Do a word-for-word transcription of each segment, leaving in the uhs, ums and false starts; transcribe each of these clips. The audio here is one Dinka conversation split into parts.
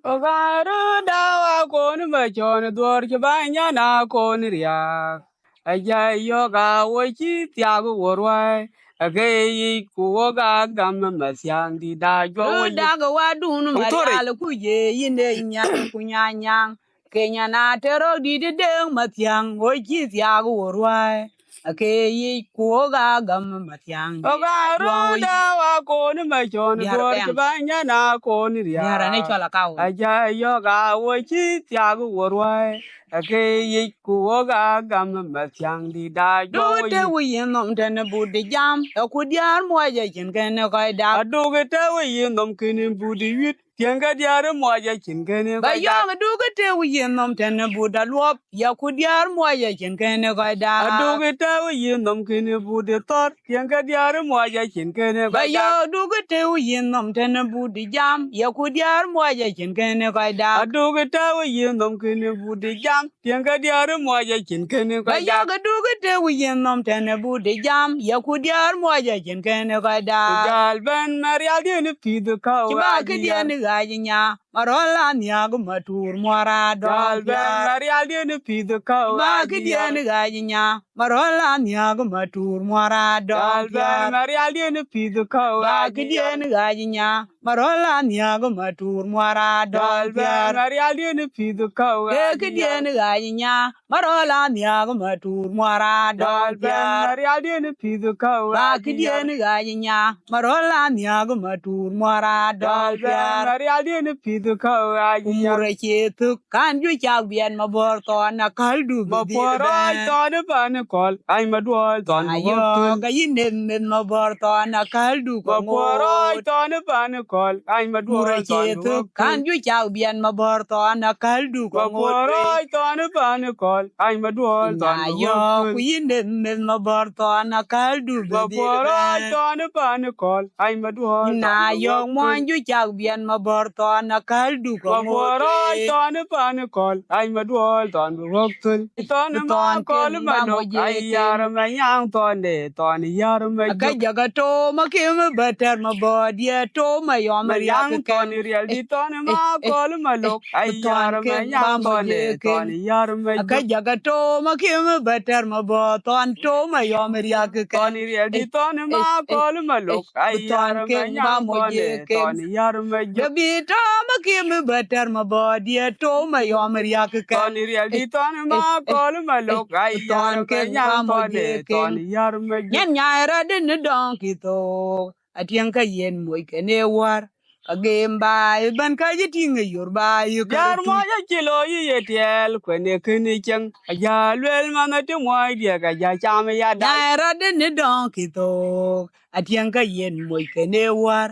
Ogarda wa kon ma cɔn duɔr cï ba nyan a kon riak. Aja yök a wo cï thiak wo ruai. Ake yic ku wo ga gam ma thiang di da juɔ wo yic. Dak wa dun ma Tore. Rial ku ye yin de nyan ku nyanyan. Kenya na te rok di de deng ma thiang wo cï thiak wo ruai. Ake yic ku wo ga gam ma thiang di. Ogarda wa kon ma cɔn duɔr cï ba nyan a kon riak. Diar ne cɔl akau. Aja yök a wo cï thiak wo ruai. Ake yic ku wo ga gam ma thiang di da juɔ wo yic. Duk te wo yin nom ten but de jam. E ku diar mo ja cin ken ko da. Aduk te wo yin nom kin but de wit. Tiɛŋkë diäär muɔc acïn kënë ba yɔ̈ɔ̈k duk ke tëu yïn nhom tën but aluɔp, ya ku diäär muɔc acïn kënë kɔc daap. Aduk ke tëu yïn nhom kënë but thɔ̈r, tiɛŋkë diäär muɔc acïn kënë ba yɔ̈ɔ̈k duk ke tëu yïn nhom tën but jam, ya ku diäär muɔc acïn kënë kɔc daap. Aduk ke tëu yïn nhom kënë but jam, tiɛŋkë diäär muɔc acïn kënë kɔc daap. Ba yɔ̈ɔ̈k duk ke tëu yïn nhom tën but jam, ya ku diäär muɔc acïn kënë kɔc daap. Ku jäl bɛ̈n Marial diën pïïth käu. Cï ba këdiën ɣaac nya, Marɔl anhiäk ma tuur muɔr adɔl. Jäl bɛ̈n Marial diën pïïth käu. Cï ba këdiën ɣaac nya, Marɔl anhiäk ma tuur muɔr adɔl. Jäl bɛ̈n Marial diën pïïth käu. Ba këdiën ɣaac nya, Marɔl anhiäk ma tuur muɔr adɔl. Jäl bɛ̈n Marial diën pïïth käu. Ke këdiën ɣaac nya, Marɔl anhiäk ma tuur muɔr adɔl. Jäl bɛ̈n Marial diën pïïth käu. Ba këdiën ɣaac nya, Marɔl anhiäk ma tuur muɔr adɔl. Jäl bɛ̈n Marial diën pïïth käu. Ku mur acie thök, kan juëc cak biɛt ma bɔ̈r thɔn akäl du. Ma puɔr rɔɔc thɔn pan kɔl, ɣaac ma duɔl thɔn. Ayɔɔk ayï neth meth ma bɔ̈r thɔn akäl du. Ma puɔr rɔɔc thɔn pan kɔl, ɣaac ma duɔl thɔn. Mur acie thök, kan juëc cak biɛt ma bɔ̈r thɔn akäl du. Ma puɔr rɔɔc thɔn pan kɔl, ɣaac ma duɔl thɔn. Ayɔɔk ku yï neth meth ma bɔ̈r thɔn akäl du. Ma puɔr rɔɔc thɔn pan kɔl, ɣaac ma duɔl. Na yɔ̈ɔ̈k muɔny juëc cak biɛt ma bɔ̈r thɔn akäl du. Ma puɔr rɔɔc thɔn pan kɔl, ɣaac ma duɔl thɔn bï ɣɔ̈k thöl. Thɔn ma kɔl ma lok, ɣaac yär ma nyaŋ thɔn de, thɔn yär ma jök. Aka jaka tom akim ba tɛr ma bɔ̈ diɛ tom ayɔm riak thɔn riɛl di thɔn ma kɔl ma lok, ɣaac yär ma nyaŋ thɔn de, thɔn yär ma jök. Aka jaka tom akim ba tɛr ma bɔ̈ thɔn tom ayɔm riak thɔn riɛl di thɔn ma kɔl ma lok, ɣaac yär ma nyaŋ thɔn de, thɔn yär ma jök. Gabi tom akim ba tɛr ma bɔ̈ diɛ tom ayɔm riak thɔn riɛl di thɔn ma kɔl ma lok, ɣaac yär ma nyaŋ thɔn de, thɔn yär ma jök. Nyan nyai rɔt ni dɔŋ ki thok, atiɛŋ ka yen moc kene wär. Ka gem baai bän ka jï tïŋ ë yor baai ë kär. Yär muɔc acï looi ye tiɛɛl, kuɛn ë kën ë cieŋ. Aja luel man ati muɔc diɛk, aja cam ya dal. Nyai rɔt ni dɔŋ ki thok, atiɛŋ ka yen moc kene wär.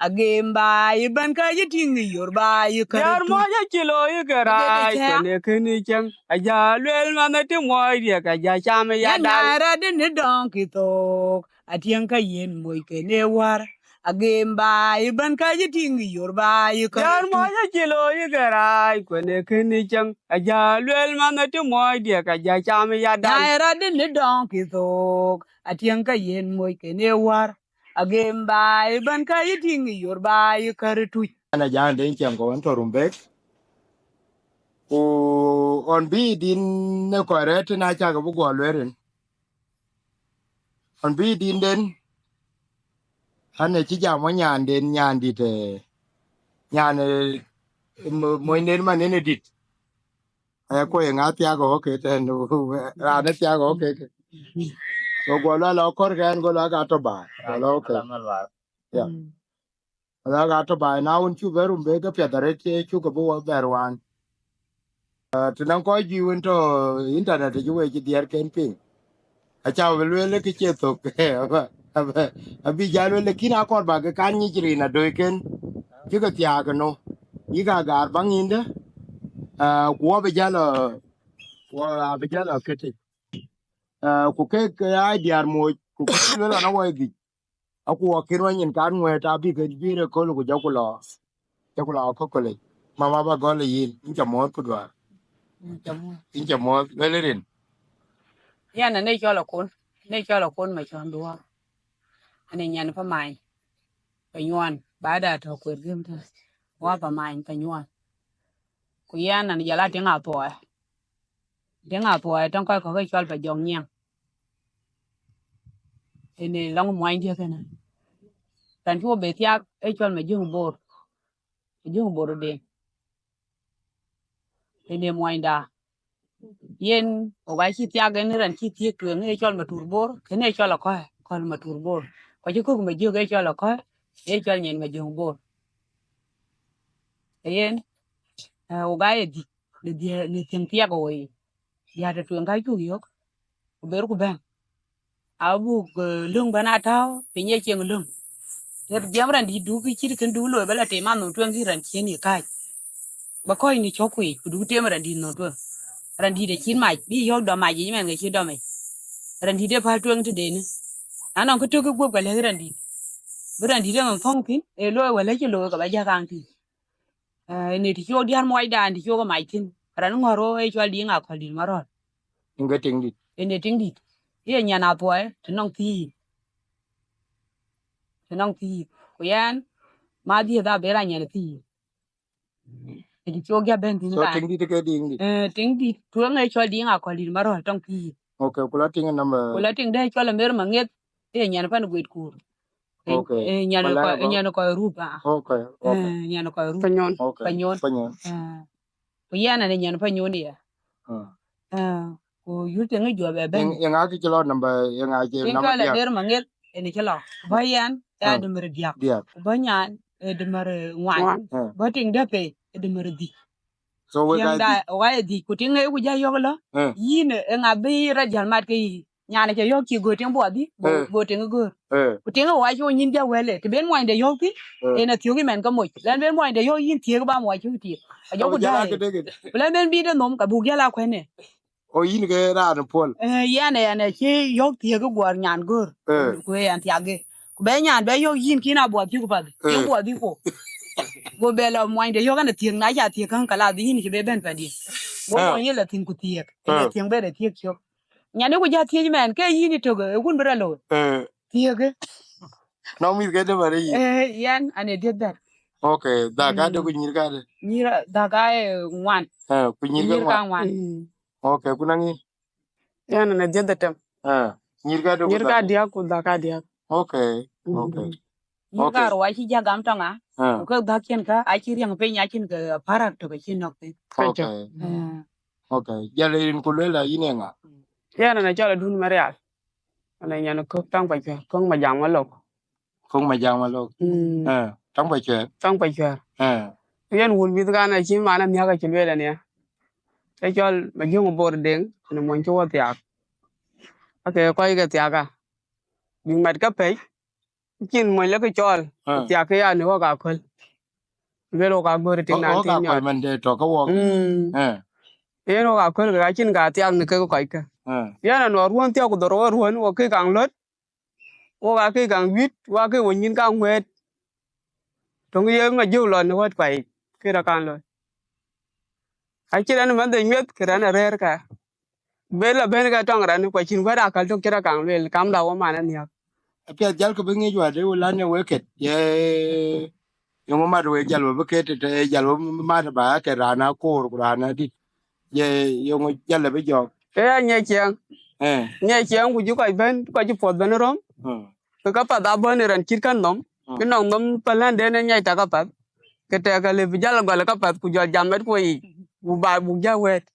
Agem baai bän ka jï tïŋ ë yor baai ë kär. Yär muɔc acï looi ke raai, kuɛn ë kën ë cieŋ. Aja luel man ati muɔc diɛk, aja cam ya dal. Nyai rɔt ni dɔŋ ki thok, atiɛŋ ka yen moc kene wär. Agem baai bän ka jï tïŋ ë yor baai ë kär. Yär muɔc acï looi ke raai, kuɛn ë kën ë cieŋ. Aja luel man ati muɔc diɛk, aja cam ya dal. Nyai rɔt ni dɔŋ ki thok, atiɛŋ ka yen moc kene wär. Agem baai bän ka jï tïŋ ë yor baai ë kär tuc. Ana jaan den ciɛŋ kɔn tɔ Rumbek. Ku ɣɔn bï din ne kɔc rɛ̈t tën acak bï guɔ lueel rin. Ɣɔn bï din den, an ë cï jam wä nyanden, nyandït, eh, nyan, eh, mo-, monyden man ënë dït. Aya kuɔ̈c ŋa thiak ɣɔ̈k ke tɛ̈n, raan ë thiak ɣɔ̈k ke. Go guɔ lɔ lɔ kɔ̈r kɛn, go lɔ ka tɔ baai. Go lɔ ke. Ya. Ala ka tɔ baai, na wun cuk bɛ Rumbek ke piɛth arëët, cuk ke bï wɔ bɛ̈r wan. Ah, të nɔŋ kɔc juëc wën tɔ internet cï wek cï diɛɛr ken piŋ. Aca bï lueel kë cie thök, abï, abï, abï jal lueel, lakin akɔɔr bä ke kan nyic rin adöiken, cï ke thiaak ëno, yïk agaar baŋ yïndë, ah, ku wɔ bï jal, wɔ abï jal këtï. Ah, ku kek ke aa diäär moc, ku kek lueel ɣɔn awɔi dhïc. Aku wɔ kën wɔ nyin kan ŋuɛ̈ɛ̈t abï ke bï rek köl ku jɔku lɔ, jɔku lɔ kökölic. Mama ba gɔl yïn, yïn ca muɔ̈ɔ̈th ku duaar. Yïn ca muɔ̈ɔ̈th. Yïn ca muɔ̈ɔ̈th, wël rin. Yɛn ane cɔl Akon, ane cɔl Akon Macɔn Duɔɔr. Ane nyan pa many, pa nyuɔn, ba da tɔ kuer gëm tën. Wa pa many, pa nyuɔn. Ku yɛn an jɔl a tiŋ athuɔɔi. Tiŋ athuɔɔi tɔŋ kɔc kɔ̈k ë cɔl pa jɔŋ nyiɛŋ. Ënë lɔŋ muɔnydiɛ̈ kënë. Raan cï wo be thiak ë cɔl Majöŋ Bor. Majöŋ Bor Deŋ. Ënë muɔnyda. Yen ɣok acï thiak en raan cï thiëk tueŋ ë cɔl Matur Bor, kënë ë cɔl Akɔ̈ɔ̈i, Akɔ̈ɔ̈i Matur Bor. Ku acï kök Majöŋ ë cɔl Akɔ̈ɔ̈i, ë cɔl nyin Majöŋ Bor. Yen, eh, ɣok aa ye dhïc, në dhië-, në thiëŋ thiak ɣo yic. Diäär tɔ̈ tueŋ ka cuk yök, ku ber ku bɛ̈n. Abuk, eh, löŋ bɛ̈n a tääu, piny ë cieŋ löŋ. Ɣet jiɛm raan dït du kë cït kën du looi ba la tem anhom tueŋ kï raan cien yï kääc. Ba kɔc në cök kuic, ku du tem raan dït nhom tueŋ. Raan dït acït mac, bï yɔ̈k dɔm mac yic mɛn ke cï dɔm yic. Raan dït ë päl tueŋ tëdeni. Na nɔŋ kë tök kë guöp ka lɛ̈k raan dït. Bï raan dït ë nhom thɔ̈ŋ thïn, ë looi wala cï looi ka ba jäk kaŋ tïŋ. Eh, në të cï ɣok diäär muɔcdan, të cï ɣok mac thïn. Raan ŋɔ̈r ɣo ë cɔl Diŋ Akɔ̈l dït Marɔ̈l. Yen ke tiŋ dït. Yen ee tiŋ dït. Ye nyan athuɔɔi, të nɔŋ thiin. Të nɔŋ thiin. Ku yɛn, ma dhiëth a ber a nyan thiin. Ë të cï ɣok ja bɛ̈n thïn. So kan. Tiŋ dït ke Diŋ dït. Eh, tiŋ dït. Tueŋ ë cɔl Diŋ Akɔ̈l dït Marɔ̈l tɔŋ thiin. Okay, ku la tiŋ number. Ku la tiŋ dɛ cɔl Amer Maŋeth, ë nyan pan Guet Kuur. Ë, okay. Ë, nyan kɔc, nyan kɔc Rup, ah. Okay, okay. Ë, nyan kɔc Rup. Panyon. Okay. Panyon. Panyon. Ah. Ku yɛn an nyan Panyon ya. Ah. Ah, ku yur tiŋ juɔp ë bɛ̈n. Yen, yen ŋa kë cï lɔ number, yen ŋa cï number diäk? Tiŋ kɔc la der Maŋeth, yen cï lɔ. Bä yɛn, ë dëmër diäk. Diäk. Ku bä nyan, ë dëmër ŋuan. Ŋuan. Ah. Bä tiŋ dɛ pei, ë dëmër dhïc. So we guys, tiŋda, ɣok aa ye dhïc, ku tiŋ ë ku ja yɔ̈k lɔ. Eh. Yïn, ë ŋa bï rɔt jäl mat ke yï? Nyan aca yɔ̈k cï göör tiŋ buɔth bï, go, eh, go tiŋ göör. Eh. Ku tiŋ ë ɣok acï wo nyïn ja wɛ̈l ë, të ben muɔnyde yɔ̈k thïn, eh, yen athiök yï mɛn ke moc. Lɛn ben muɔnyde yɔ̈k yïn thiëëk ba muɔc cï thiëëk. Ajɔ ku daai. Ku lɛn ben bï de nhom, ka buk jäl a kuɛ̈n ë. O yïn ke raan puɔl. Eh, yɛn, yɛn acï yɔ̈k thiëëk guɔ̈r nyan göör. Eh. Ku ë yɛn thiakë. Ku bɛ nyan bɛ yɔ̈k yïn kïn a buɔth cï ku path. Eh. Tiŋ buɔth bï ku. Go bɛ lɔ muɔnyde yɔ̈k an thiëëk, na ca thiëëk käŋ, kalath yïn cï be bɛ̈n pɛ̈ndiɛ̈. Go, eh, muɔny ye lɔ thïn ku thiëëk. Eh. Ë thiëëk ber ë thiëëk cök. Nyan ë ku ja thiëëc mɛn, ke yïn ë tök, ë wun bï rɔ looi. Eh. Thiëëk ë. Nɔŋ mïth ke dëmër ë yï? Eh, yɛn an ë dhiëth bɛ̈n. Okay, dhäk ade ku nyïïr kade? Nyïïr dhäk ë ŋuan. Eh, ku nyïïr ke ŋuan. Nyïïr ka ŋuan. Mm. Okay, ku naŋ yïn? Yɛn an ë dhiëth ë tem. Eh, nyïïr kade ku dhäk? Nyïïr ka diäk ku dhäk ka diäk. Okay, okay. Nyïïr ka rou acï ja gam tɔŋ a. Ah. Ku ke dhäk cïn ka, acï riɛŋ piny, acïn ke parak tök acï nɔ̈k thïn. Okay. Eh. Okay. Jal rin ku luel a yïn ë ŋa? Yɛn an acɔl Adun Marial. An nyan Köŋ Taŋ Pacuɛɛr, Köŋ Majaŋ Malok. Köŋ Majaŋ Malok. Mm. Eh, Taŋ Pacuɛɛr. Taŋ Pacuɛɛr. Eh. Yɛn wun mïth kan acï man anhiäk acï lueel ania. Ke cɔl Majöŋ Bor Deŋ, në mony cï wo thiaak. Ake kɔc ke thiaak a. Bïk mat ke pɛ̈c, cïn mony lɔ kë cɔɔl, ah, thiak ke ya në ɣɔ̈k aköl. Luel ɣɔ̈k aköl ë tiŋ naan tiŋ nyɔɔt. Ɣɔ̈k aköl man de tɔ̈ ke wɔk. Mm. Eh. Yen ɣɔ̈k aköl ke acïn ka thiak në kek kɔckë. Eh. Yɛn anuɔɔr ruɔ̈n thiak ku dhorou ë ruɔ̈n, ɣɔ̈k kë kaŋ löt. Ɣɔ̈k akë kaŋ wït, ɣɔ̈k akë wo nyïn kaŋ ŋuɛ̈ɛ̈t. Töŋ ye Majöŋ lɔ në ɣɔ̈t kuayic, kë rɔ kaŋ löt. Acïn raan man de nyuɛth, kë raan arɛ̈ɛ̈r ka. Bë lɔ bɛ̈n ke tɔŋ raan, ku acïn wɛ̈t akäl tök cï rɔ kaŋ lueel, kamda wo man anhiäk. Apiɛth jal kë bï ŋic wäär, de wo lan ë wek ket, ye, yeŋö mat wek jal wo bï ket, të jal wo mat ba ke raan akoor ku raan adït. Ye, yeŋö jal ë bï jɔɔk. Ke ya Nyiɛc Ciɛɛŋ. Eh. Nyiɛc Ciɛɛŋ ku cï kɔc bɛ̈n, kɔc cï puɔth bɛ̈n ë röm. Hmm. Ke ka path abɔ̈ në raan cït kën nhom. Hmm. Kë nɔŋ nhom pälënden ë nyiɛc tak ka path. Ke tɛ̈k ka lëu bï jal gɔl ka path ku jɔl jam mat ku yic. Ku ba buk ja wɛ̈ɛ̈t.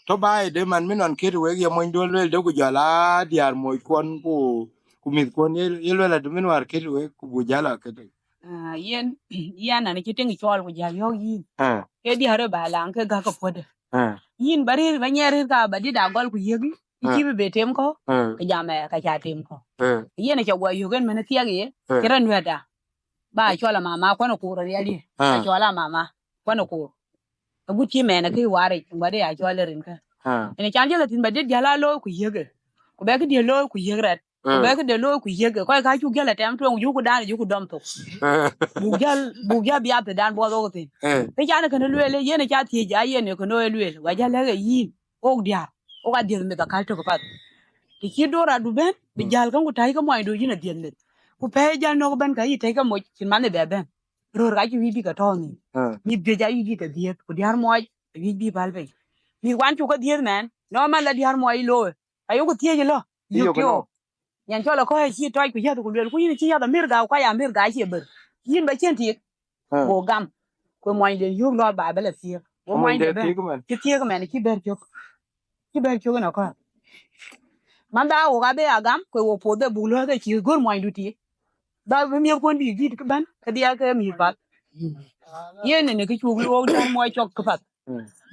Tɔ ba ë de man min nɔn ket wek ye monyduɔl luel de ku jɔl a diäär moc kuɔn ku, ku mïth kuɔn ye, ye luel adï min wäär ket wek ku bu jal a ket. Ah, yen, yen an cï tiŋ cɔɔl ku ja yɔ̈k yïn. Ah. Ke diäär ë ba laŋ ke gäk ke puɔ̈de. Ah. Yïn ba rëër, ba nyiɛɛr rëër ka ba dït a gɔl ku yiëk yï. Ah. Cï bï be tem kɔ̈u, ah, ke jam ë ka ca tem kɔ̈u. Ah. Yen aca guɔ yök en mën thiɛk ye, ah, cï rɔt nuɛ̈tda. Ba cɔl a mama kuɔn ë koor riɛl ye. Ah. Acɔl a mama kuɔn ë koor. Agut cï mɛn akë waric, ŋuɔt ë ya cɔl ë rinkä. Ah. Ënë can jël athïn ba dït jäl a looi ku yiëk ë. Ku bɛ këdië looi ku yiëk rɛt. Ku, ah, bɛ këde looi ku yiëk ë. Kɔc ka cuk jäl a tɛm tueŋ, juku dan, juku dɔm thok. Ah. Buk jäl, buk jäl biath dan buɔth ɣok thïn. Eh. Kë can kënë lueel, yen ë ca thiëc, a yen ë kënë ë lueel. Wa jäl lɛ̈k ë yïn, ɣok diäär, ɣok a dhiëth meth akäl tök path. Të cï dor adu bɛ̈n, bï, mm, jäl käŋ ku täc ke muɔnydu yïn a dhiëth meth. Ku pɛ̈i jäl nɔ̈k ëbɛ̈n ka yï tëc ke moc, cïn man ë bɛ bɛ̈n. Röör ka cï wïc bï ke tɔ̈ɔ̈u nhïïm. Ah. Mïth juëc ayï bï ke dhiëëth, ku diäär muɔɔc, Awïc bï päl piny. Mïth wan cuk ke dhiëëth mɛn, nɔŋ man la diäär muɔc looi. Ayoku thiëëc lɔ, yök tiɔɔk. Nyan cɔl akɔ̈ɔ̈c acï tɔc ku yäth ku luel, ku yïn cï yäth amir gau, kɔc amir gau acie bër. Yïn ba cïn tik. Go gam. Ku muɔnyden yök lɔ ba bɛ la thiëëk. Go muɔnyde bɛ̈n. Cï thiëëk mɛn, cï bɛ̈r cök. Cï bɛ̈r cök ënɔkɔ̈ɔ̈r. Manh dha wok abë a gam, ku wo puɔth de buk lɔ ke cï gör muɔnydu tik. Dha bï miëthkuɔn bï dït kë bɛ̈n, ke dhiɛl ke mïth path. Yen ënë kë cuk luɔɔk diäär muɔc cɔk këpath.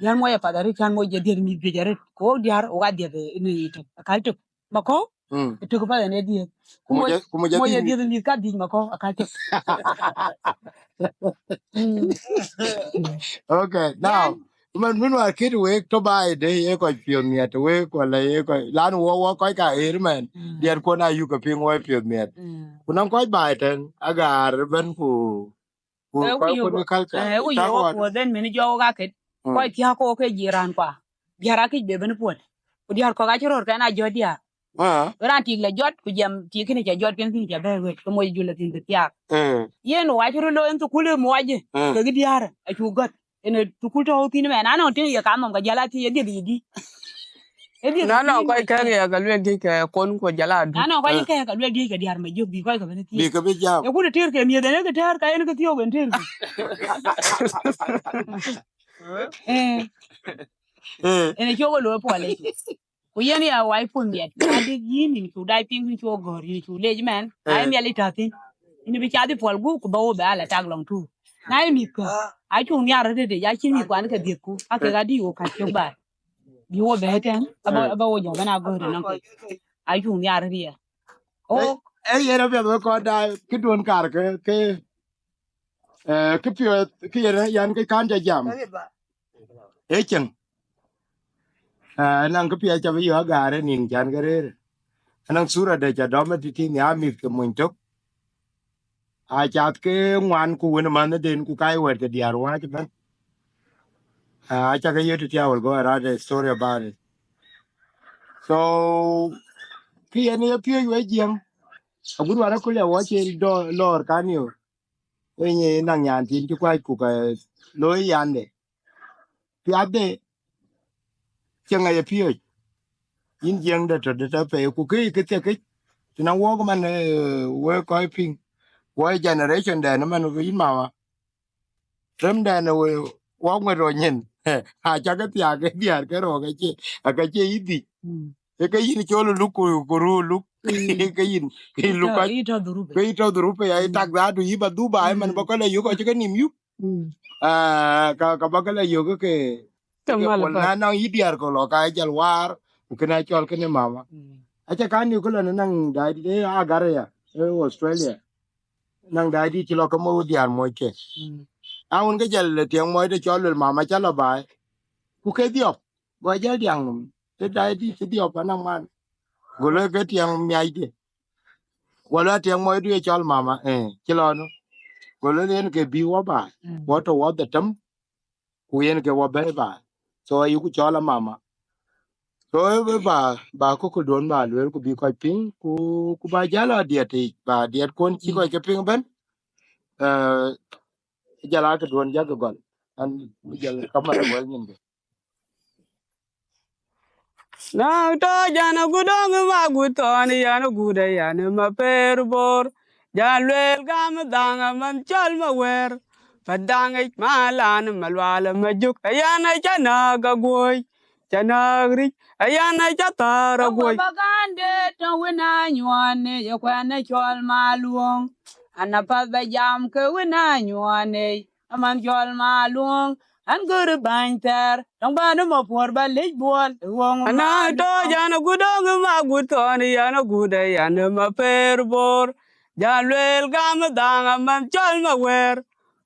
Diäär muɔc apath arëët, cän muɔc jɔ dhiëth mïth juëc arëët. Ku wok diäär, wok a dhiëth ë, ënë yic tök. Akäl tök. Makɔ̈u, tök path ënë dhiëth. Ku muɔc, ku muɔc jɔ dhiëth mïth ka dhiëc makɔ̈u, akäl tök. Mm. Okay, now, man, min wäär kit wek tɔ baai de ye kɔc piɔ̈th miɛt wek, wala ye kɔc, lan wɔ, wɔ kɔc ka ɣer mɛn, diɛt kuɔn ayuk ke piŋ wɔ piɔ̈th miɛt. Ku nɔŋ kɔc baai tɛn, agaar ëbɛ̈n ku, ku kɔc kun culture. Ku yök wɔ puɔth en min jɔ wok aket. Kɔc thiääk kɔ̈k ke jiran kua. Diäär akëc be bɛ̈n puɔ̈t. Ku diäär kɔ̈k acï röör kɛn a jɔt diäär. Raan tik la jɔt, ku jam tik kënë ca jɔt kën thïn ca bɛ̈ɛ̈i wët, ke moc jul la thïn ke thiaak. Yen wɔ acï röt looi en thukul ë muɔc, kekë diäär, acuk gɔ̈t. Ënë thukul tɔ̈u thïn mɛn, anɔŋ tïŋ ye kanhom ka jäl a thiëc, ye dhiëth yï dï? Ye dhiëth yï dï? Na nɔŋ kɔc kɛ̈k ya ka luel diëc ke kon ku jäl a duk. Na nɔŋ kɔc kɛ̈k ka luel diëc ke diäär ma jök bï kɔc ke bɛ̈n thiëc. Bï ke bï jam. Ye ku të tëër ke miëth ënë ke tëër ka yen ke thiɔ̈k en tëër ke. Eh. Eh. Ënë cuk looi puɔl ëcï. Ku yen ya wai puɔ̈th miɛt. Na dï yïn yïn cuk dac piŋ yïn cuk gɔ̈ɔ̈r yïn cuk lec mɛn. Na ye miɛt ë tɔ̈ thïn. Yïn bï cath ë puɔl gup ku ba wo bɛ ala tak lɔŋ tuur. Na ye mïthkë. Acuk nhiaar röt tëde, ya cïn mïthkuan ke dhiëthku. Ake ka dï wo kät cök baai. Bï wo bɛ̈ɛ̈i tɛ̈n, aba, aba wo jɔ bɛ̈n a gɔ̈ɔ̈r ënɔŋ kek. Acuk nhiaar röt ya. Ë, ë yen apiɛth wek kɔc daai, këduön kaar ke, ke, eh, kë piɔ̈ɔ̈th, kë yen yan kë kan jɔ jam. Ë cieŋ. Eh, anaŋ kë piɛth ca bï yök agaar ë nïn can ke rëër. Anaŋ thura de ca dɔm ë tïtï nhiaar mïth ke mony tök. Acath ke ŋuan ku wën ë mänhëden ku ka ye wɛ̈t ke diäär wääc ëbɛ̈n. Ah, aca ke yök tïtï, I will go and write a story about it. So, kë yen ye piööc wek Jiëŋ. Agut wän aköl ya wɔ cï dɔ-, lɔɔr kan yo. Ë nyin naŋ nyan thiin cï kuac ku ka looi yande. Piathde, cieŋ aye piööc. Yïn Jiëŋ de tɔ̈ de tɔ̈ pei, ku kë, kë thiekic. Tënë wok man, eh, wek kɔc piŋ. Wɔ generation dɛn man yïn mama. Remdɛn ë we, wɔ ŋuɛt rɔ nyin. Aca ke thiaak ke diäär ke rɔɔk acie, aka cie yï dhic. Mm. Ë ke yïn cɔl luk ku, ku ruu luk. Mm. Ke yïn, ke yïn luk ka. Yï tɔ̈ dhurup. Ke yï tɔ̈ dhurup ya, yï tak dhadu, yï ba dhuk ba, ë man ba kɔc la yök, acï ke nïm yup. Mm. Ah, ka, ka ba kɔc la yök ke, ke mal pol ba. Na nɔŋ yï diäär kɔ̈k lɔ ka jal waar, ku kënë acɔl kënë mama. Mm. Aca kan ni ku lɔ në naŋ daai dït ë agar ya, ë Australia. Naŋ daai dït cï lɔ ke mou diäär moc ke. Mm. Na wën ke jal tiɛŋ moc de cɔl luel mama ca lɔ baai. Ku ke dhiɔp, go jal diäŋ nɔm. Ke daai dït cï dhiɔp anaŋ man. Go lɔ ke tiɛŋ miacde. Go lɔ tiɛŋ moc du ye cɔl mama, eh, cï lɔ nu. Go lɔ yen ke bï wɔ baai. Mm. Wɔ tɔ̈ wɔ dhetem. Ku yen ke wɔ bɛ̈ɛ̈i baai. So ayuku cɔl a mama. So ë ba, ba kököl duön ba lueel ku bï kɔc piŋ, ku, ku ba jäl a diɛt yic, ba diɛt kuɔn cï kɔc ke piŋ ëbɛ̈n. Eh, jal a kë duön jakï gɔl. An, jal kamar wɛl nyin kë. Na tɔ̈ jana gudɔŋ ma gut thɔn yan gut yan ma per bor. Jan luel gam dhaŋ man cɔl ma wer. Pa daŋ ic ma lan ma lual ma juk yan ca na ga guoi. Ca na ric yan ca thar a guoi. Ba gande tɔŋ wina nyuane ye kuɛn cɔl ma luoŋ. Ana path ba jam ke wina nyuane. Aman cɔl ma luoŋ, an gör bäny thɛɛr, dɔŋ bän ë ma puɔ̈r ba lec buɔl, ë wöŋ. Ana tɔ̈ jan gudɔŋ ma gut thɔn yan gut yan ma per bor. Jan lueel gam dhaŋ aman cɔl ma wer.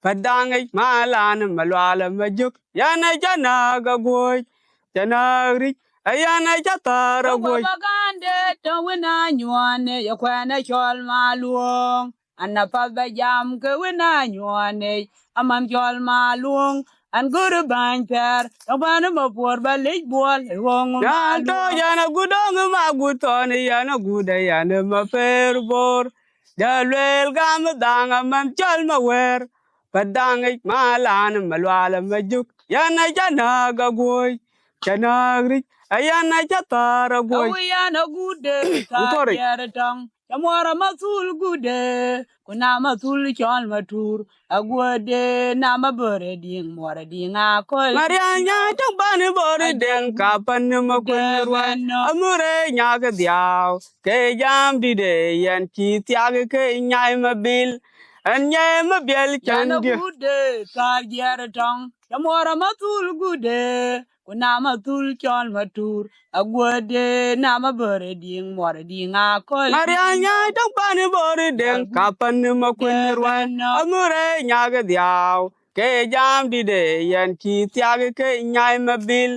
Pa daŋ ic ma lan ma lual ma juk, yan ca na ga guoi. Ca na ric, yan ca thar a guoi. Ba gande tɔ̈ wina nyuane, ye kuɛn cɔl ma luoŋ. Ana path ba jam ke wina nyuane, aman cɔl ma luoŋ. An gör bäny thɛɛr, dɔŋ bän ë ma puɔ̈r ba lec buɔl, ë wöŋ. Yan tɔ̈ jan gudɔŋ ma gut thɔn yan gut yan ma per bor. Ja lueel gam dhaŋ aman cɔl ma wer. Pädhäŋic Malan Malual Majuk, yɛn acä nääk aguɔ̈c, cä nääk ric, a yɛn acä thäär aguɔ̈c. Awï yɛn agut de thäär jiɛɛr tɔŋ, cä muɔɔr amathul gut de, ku na mathul cɔl Matur, aguɔ̈t de na Mabɔ̈r Diŋ, muɔɔr Diŋ Akɔl. Marial Nyaai Tɔŋ pan Bɔ̈r Deŋ, ka pan Makuën Ruɛn, amurë nyak dhiau, ke jam dït ë yɛn cï thiak ke Nyai Mabil, ɛn Nyai Mabiɛl cän dië. Yɛn agut de thäär jiɛɛr tɔŋ, cä muɔɔr amathul gut de, ku na mathul cɔl Matur, aguɔ̈t de na Mabɔ̈r Diŋ, muɔɔr Diŋ Akɔl. Marial Nyaai Tɔŋ pan Bɔ̈r Deŋ, ka pan Makuën Ruɛn, amurë nyak dhiau, ke jam dït ë yɛn cï thiak ke Nyai Mabil,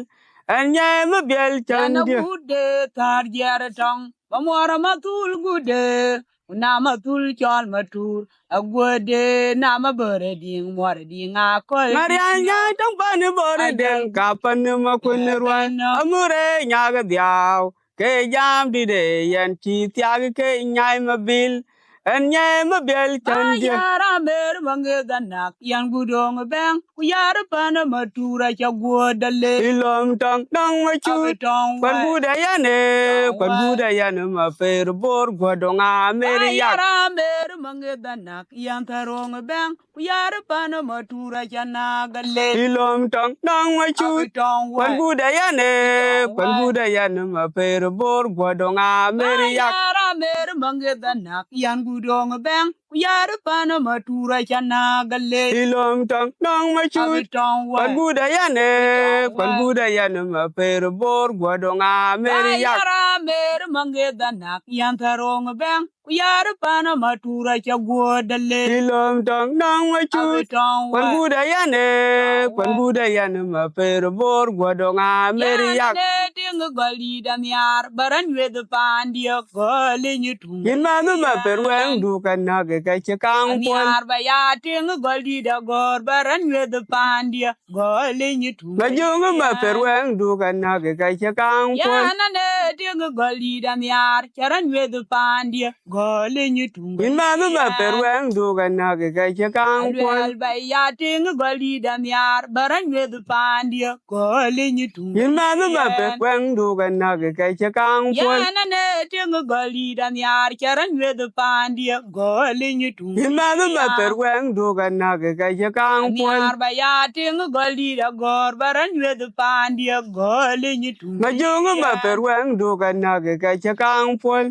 ɛn Nyai Mabiɛl cän dië. Yɛn agut de thäär jiɛɛr tɔŋ, ba muɔɔr amathul gut de, ku na mathul cɔl Matur, aguɔ̈t de na Mabɔ̈r Diŋ, muɔɔr Diŋ Akɔl. Marial Nyaai Tɔŋ pan Bɔ̈r Deŋ, ka pan Makuën Ruɛn, amurë nyak dhiau, ke jam dït ë yɛn cï thiak ke Nyai Mabil, ɛn Nyai Mabiɛl cän dië. Yɛn Ramer Maŋeth Anak, yɛn gut Röŋ Bɛ̈ŋ, ku yɛn pan Matur acä guɔ̈t de le. Ilom Tɔŋ Nɔŋ Macut, kuɛn gut ë yɛn ë, kuɛn gut ë yɛn Maper Bor guɔ̈t dɔŋ Ameria. Yɛn Ramer Maŋeth Anak, yɛn thäär Röŋ Bɛ̈ŋ, ku yɛn pan Matur acä nääk ale. Ilom Tɔŋ Nɔŋ Macut, kuɛn gut ë yɛn ë, kuɛn gut ë yɛn Maper Bor guɔ̈t dɔŋ Ameria. Yɛn Ramer Maŋeth Anak, yɛn gut Röŋ Bɛ̈ŋ, ku yɛn pan Matur acä nääk ale. Ilom Tɔŋ Nɔŋ Macut, kuɛn gut ë yɛn ë, kuɛn gut ë yɛn Maper Bor guɔ̈t dɔŋ Ameria. Yɛn Ramer Maŋeth Anak, yɛn thäär Röŋ Bɛ̈ŋ, ku yɛn pan Matur acä guɔ̈t de le. Ilom Tɔŋ Nɔŋ Macut, kuɛn gut ë yɛn ë, kuɛn gut ë yɛn Maper Bor guɔ̈t dɔŋ Ameria. Yɛn ë tiŋ gɔl dït anhiaar, ba rɛ̈n weth paandië, gɔl ë nyin tuŋ. Yïn mäth Maper wɛ̈ŋdu ka näk ke cï kaŋ puɔl. Anhiaar ba ya tiŋ gɔl dït agɔ̈ɔ̈r, ba rɛ̈n weth paandië, gɔl ë nyin tuŋ. Majöŋ Maper wɛ̈ŋdu ka näk ke cï kaŋ puɔl. Yɛn ë tiŋ gɔl dït anhiaar, cä rɛ̈n weth paandië, gɔl ë nyin tuŋ. Yïn mäth Maper wɛ̈ŋdu ka näk ke cï kaŋ puɔl. Aluɛɛl ba ya tiŋ gɔl dït anhiaar, ba rɛ̈n weth paandië, gɔl ë nyin tuŋ. Yïn mäth Maper wɛ̈ŋdu ka näk ke cï kaŋ puɔl. Yɛn ë tiŋ gɔl dït anhiaar, cä rɛ̈n weth paandië, gɔl ë nyin tuŋ. Yïn mäth Maper wɛ̈ŋdu ka näk ke cï kaŋ puɔl. Anhiaar ba ya tiŋ gɔl dït agɔ̈ɔ̈r, ba rɛ̈n weth paandië, gɔl ë nyin tuŋ. Majöŋ Maper wɛ̈ŋdu ka näk ke cï kaŋ puɔl.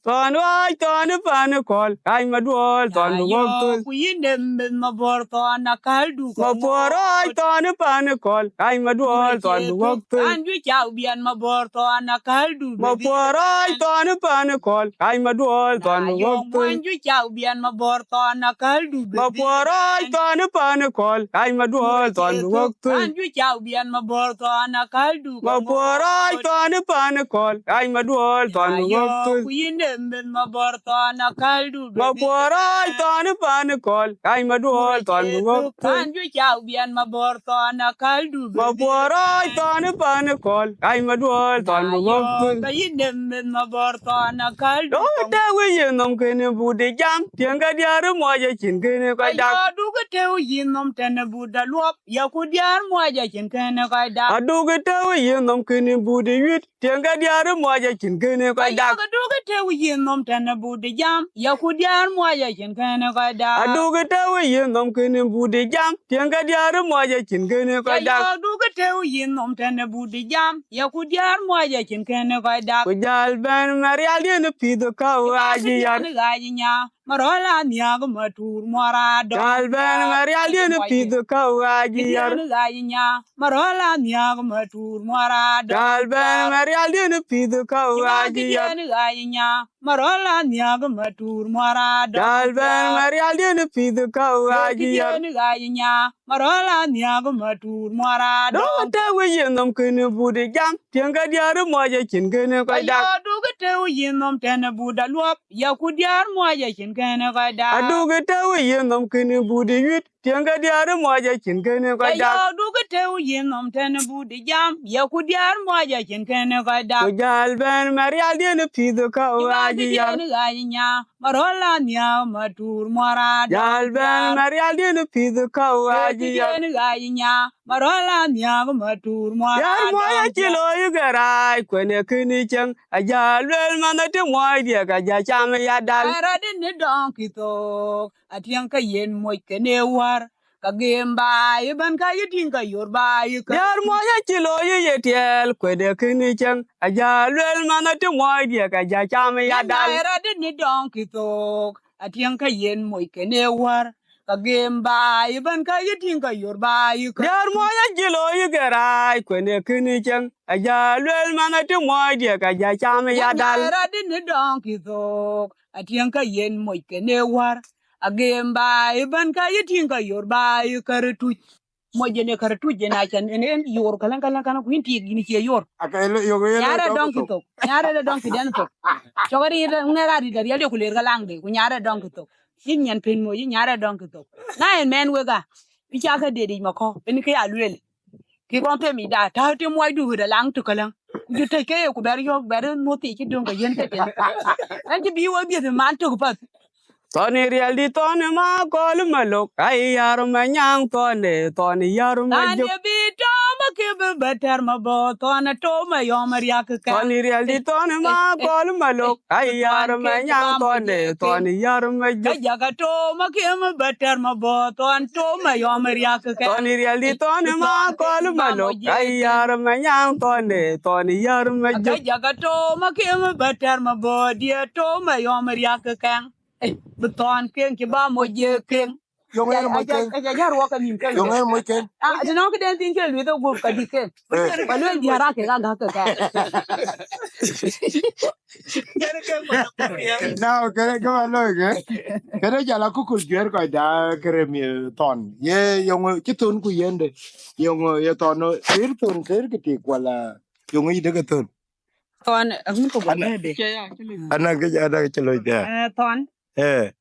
Thɔn ɣaac thɔn pan Kɔl, ɣaac Maduɔl thɔn bï wok thöl. Ku yïn dem meth Mabɔ̈r thɔn akäl du. Mapuɔr ɣaac thɔn pan Kɔl, ɣaac Maduɔl thɔn bï wok thöl. An ju cak biɛn Mabɔ̈r thɔn akäl du. Mapuɔr ɣaac thɔn pan Kɔl, ɣaac Maduɔl thɔn bï wok thöl. An ju cak biɛn Mabɔ̈r thɔn akäl du. Mapuɔr ɣaac thɔn pan Kɔl, ɣaac Maduɔl thɔn bï wok thöl. An ju cak biɛn Mabɔ̈r thɔn akäl du. Mapuɔr ɣaac thɔn pan Kɔl, ɣaac Maduɔl thɔn bï wok thöl. Ku yïn dem meth Mabɔ̈r thɔn akäl du. Mapuɔr ɣaac thɔn pan Kɔl, ɣaac Maduɔl thɔn bï wok thöl. An ju cak biɛn Mabɔ̈r thɔn akäl du. Mapuɔr ɣaac thɔn pan Kɔl, ɣaac Maduɔl thɔn bï wok thöl. Ka yïn dem meth Mabɔ̈r thɔn akäl du. Duk tëu yïn nhom kënë but de jam, tiɛŋ ke diäär muɔc acïn kënë kɔc dak. Ayɔ duk tëu yïn nhom tënë but de luɔp, ya ku diäär muɔc acïn kënë kɔc dak. Aduk tëu yïn nhom kënë but de yuit, tiɛŋ ke diäär muɔc acïn kënë kɔc dak. Ayɔ duk tëu yïn nhom tënë but de jam, ya ku diäär muɔc acïn kënë kɔc dak. Aduk tëu yïn nhom kënë but de jam, tiɛŋ ke diäär muɔc acïn kënë kɔc dak. Ayɔ duk tëu yïn nhom tënë but de jam, ya ku diäär muɔc acïn kënë kɔc dak. Ku jäl bɛ̈n Marialdiɛn pïth käu ɣaac yär. Ɣaac nya, Marɔ̈l Anhiäk Matur muɔr adɔ̈ŋ. Jäl bɛ̈n Marialdiɛn pïth käu ɣaac yär. Ɣaac nya, Marɔ̈l Anhiäk Matur muɔr adɔ̈ŋ. Jäl bɛ̈n Marialdiɛn pïth käu ɣaac yär. Ɣaac nya, Marɔ̈l Anhiäk Matur muɔr adɔ̈ŋ. Jäl bɛ̈n Marialdiɛn pïth käu ɣaac yär. Ɣaac nya, Marɔ̈l Anhiäk Matur muɔr adɔ̈ŋ. Duk tëu yïn nhom kënë but de jam, tiɛŋ ke diäär muɔc acïn kënë kɔc dak. Ayɔ duk tëu yïn nhom tënë but de luɔp, ya ku diäär muɔc acïn kënë kɔc dak. Aduk tëu yïn nhom kënë but de yuit, tiɛŋ ke diäär muɔc acïn kënë kɔc dak. Ayɔ duk tëu yïn nhom tënë but de jam, ya ku diäär muɔc acïn kënë kɔc dak. Ku jäl bɛ̈n Marialdiɛn pïth käu ɣaac yär. Ɣaac nya, Marol anhiaŋ matur muɔr adɔl. Jal bɛ̈n Marial dïn pïth kɔ̈u ajiɛn. Yen ɣac nya, Marol anhiaŋ matur muɔr adɔl. Yar muɔc acï looi ke rac, kuën ë kënë cieŋ. Ajal luel man ati muɔc diɛk, aja cam ya dal. Ai rɔt dïn ë dɔŋ kï thok, atiɛŋ ke yen moc kënë wär. Ka gem baai ëbɛ̈n ka yï tïŋ ka yor baai kä. Diäär muɔc acï looi ye tiɛɛl, kuëdë kënë cieŋ. Aja luel man ati muɔc diɛk, aja cam ya dal. Ai rɔt dïn ë dɔŋ kï thok, atiɛŋ ka yen moc kënë wär. Ka gem baai ëbɛ̈n ka yï tïŋ ka yor baai kä. Diäär muɔc acï looi ke rac, kuën ë kënë cieŋ. Aja luel man ati muɔc diɛk, aja cam ya dal. Ai rɔt dïn ë dɔŋ kï thok, atiɛŋ ka yen moc kënë wär. Agem baai ëbɛ̈n ka yï tïŋ ka yor baai kä rëtuc. Moc yen ë kä rëtuc yen acän en en yor käläŋ käläŋ käläŋ ku yïn tik yïn cie yor. Aka ë lɔ- yok ë lɔ Nyarë dɔŋ dɔŋ kï thok. Thok, nyarë lɔ dɔŋ kï dɛn thok. Cɔk rïïr ŋɛk arït ariɛl yok ku ler käläŋde ku nyarë dɔŋ kï thok. Yïn nyan pën moc yïn nyarë dɔŋ kï thok. Na en mɛn wek a, bï ca kä dedic makɔ̈u en kë ya lueel. Kï kɔn them yic da, täu tim muɔcdu ɣöt alaŋ tök käläŋ. Ku jɔ tëc ke ye ku bɛr yɔ̈ɔ̈k bɛr muɔ̈th thiic cï döŋ ke yen ke tïŋ. Ɛn cï bï wek biëth man tök path. Thɔn ë riɛl dï thɔn ë ma kɔl ë malok, ai yar ma nyaŋ thɔn ë thɔn ë yar ma Thɔn jök. Ye bï tɔ̈ ma kï bï bɛ tɛr ma bɔ̈, thɔn ë tɔ̈ ma yɔm riak kɛn. Thɔn ë riɛl dï thɔn ë ma kɔl ë malok, ai yar ma nyaŋ thɔn ë thɔn ë yar ma jök. Ka jaka tɔ̈ ma kï bï bɛ tɛr ma bɔ̈, thɔn tɔ̈ ma yɔm riak kɛn. Thɔn ë riɛl dï thɔn ë ma kɔl ë malok, ai yar ma nyaŋ thɔn ë thɔn ë yar ma jök. Ka jaka tɔ̈ ma kï bï bɛ tɛr ma bɔ̈, diɛ tɔ̈ ma yɔm riak kɛn. Bï thɔn keŋ cï ba moc ye keŋ. Yöŋ yen moc keŋ. Aja ruɔk ke nïm keŋ. Yöŋ yen moc keŋ. Ah, të nɔŋ këden thin ke lueth gup ka dït keŋ. Eh. Ba luel diäär ake ka gäk ke kɛn. Now, kënë ke ba looi ke. Kënë jal akukul juɛ̈r kɔc da kërem ye thɔn. Ye yöŋ cï thon ku yende. Yöŋ ye thɔn, thir thon, thir kë tik wala yöŋ yï dek thon. Thɔn, aŋun thok ba bɛ̈ɛ̈i bɛ. Ana ke, ana ke cï loc dɛ. Eh, thɔn. Eh.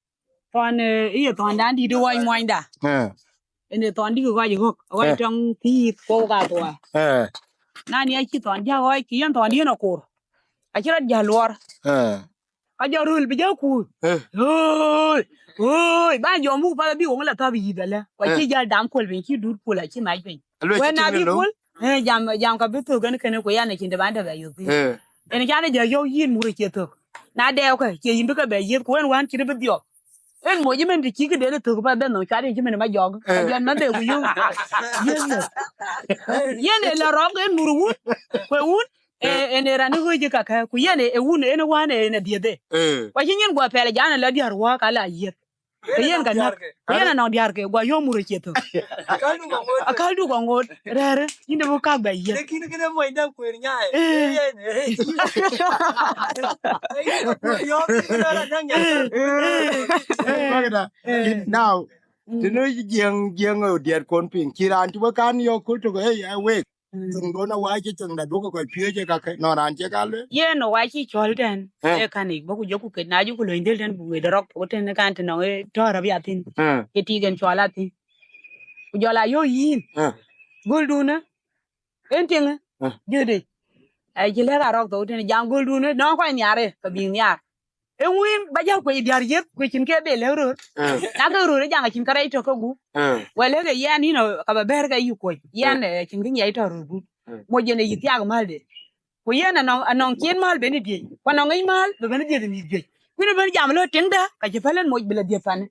Thɔn, eh, ye thɔn dan dït wany muɔnyda. Eh. Ene thɔn dït wany ɣɔ̈k, wany tɔŋ thiith ko ka thua. Eh. Na ni acï thɔn ja ɣɔc, kï yen thɔn dït akor. Acï rɔt ja luɔr. Eh. Ka jɔ röl bï jɔ kuur. Eh. Oi, oi, ba jɔ muk pa bï wong la thap yïth alë. Wa cï jal dam kuɔl piny, cï dut kuɔl acï mac piny. Alwe cï na bï kuɔl, eh, jam, jam ka bï thök kën kënë ku yan acïn të ban dë bɛ yök thïn. Eh. Ene can jɔ yɔu yïn mur cie thök. Na dɛɛu kë, cie yïn bï ke bɛ yiëth ku en wän cït bï dhiɔp. En moc ëmën të cï këden thök pa bɛ nhom cuat en cï mën ma jɔk. Eh. Ka jɔ man de ku yöu. Yiëth. Yen e la rɔm en mur wun, ku wun. Eh, en e rani ɣöc kakë, ku yen e wun en wän en adhiëdhe. Eh. Wa cï nyin guɔ pɛl jan la diäär wä ka la yiëth. Ke yen ka näk, ku yen anɔŋ diäär ke guɔ yöm mur cie thök. Akäl du kɔŋ ŋot, rɛɛrë, yïn de bï kak bɛ yiëth. Lakin kënë mony däŋ kueer nyaai. Eh. Yen, eh. Yen kueer yɔ̈ɔ̈k, yen kueer la däŋ nyaai. Eh. Now, tënë jiëŋ, jiëŋ diɛt kon piŋ, cï raan cï we kan yɔ̈ɔ̈k kul tök, eh, wek. Thiëŋdun awac cï thiëŋda duɔ̈kkë kɔc piööc ë kakë nɔn raan cie ka lueel. Yen awac cï cɔl tɛ̈n, eh, ee kanic bɔ̈ ku jɔku ket, na jɔku löny dhël tɛ̈n bï wëëde rɔk thok tɛ̈n kan të nɔŋ ë tɔ̈ɔ̈r abï athïn. Eh. Ke tik en cɔl athïn. Ku jɔl a yɔ̈ɔ̈k yïn. Eh. Göldun ë, en tiŋë, eh, jöt yic. Acï lɛ̈k arɔk thok tɛ̈n jam göldun ë, nɔŋ kɔc nhiaar ë, ke bï nhiaar. Eeŋö ba jäl kuec diäär yiëth ku cïn ke bɛ lëk röör? Eh. Na ke röör ë jaŋ acïn kärɛc tök ke gup. Eh. Wɛl lëk ë yɛn yïn ë ka ba bɛ̈ɛ̈r ke yï kuɔc. Yɛn, eh, cïn kë nyiɛc tɔ̈ röör gup. Eh. Moc yen ë yï thiaak mäl de. Ku yen anɔŋ, anɔŋ cien mäl ben ë diëc. Ku anɔŋ ŋic mäl bë ben ë diëth mïth juëc. Ku yïn ë ben jam lɔ tiŋda ka cï päl en moc bï lɔ diëth panë.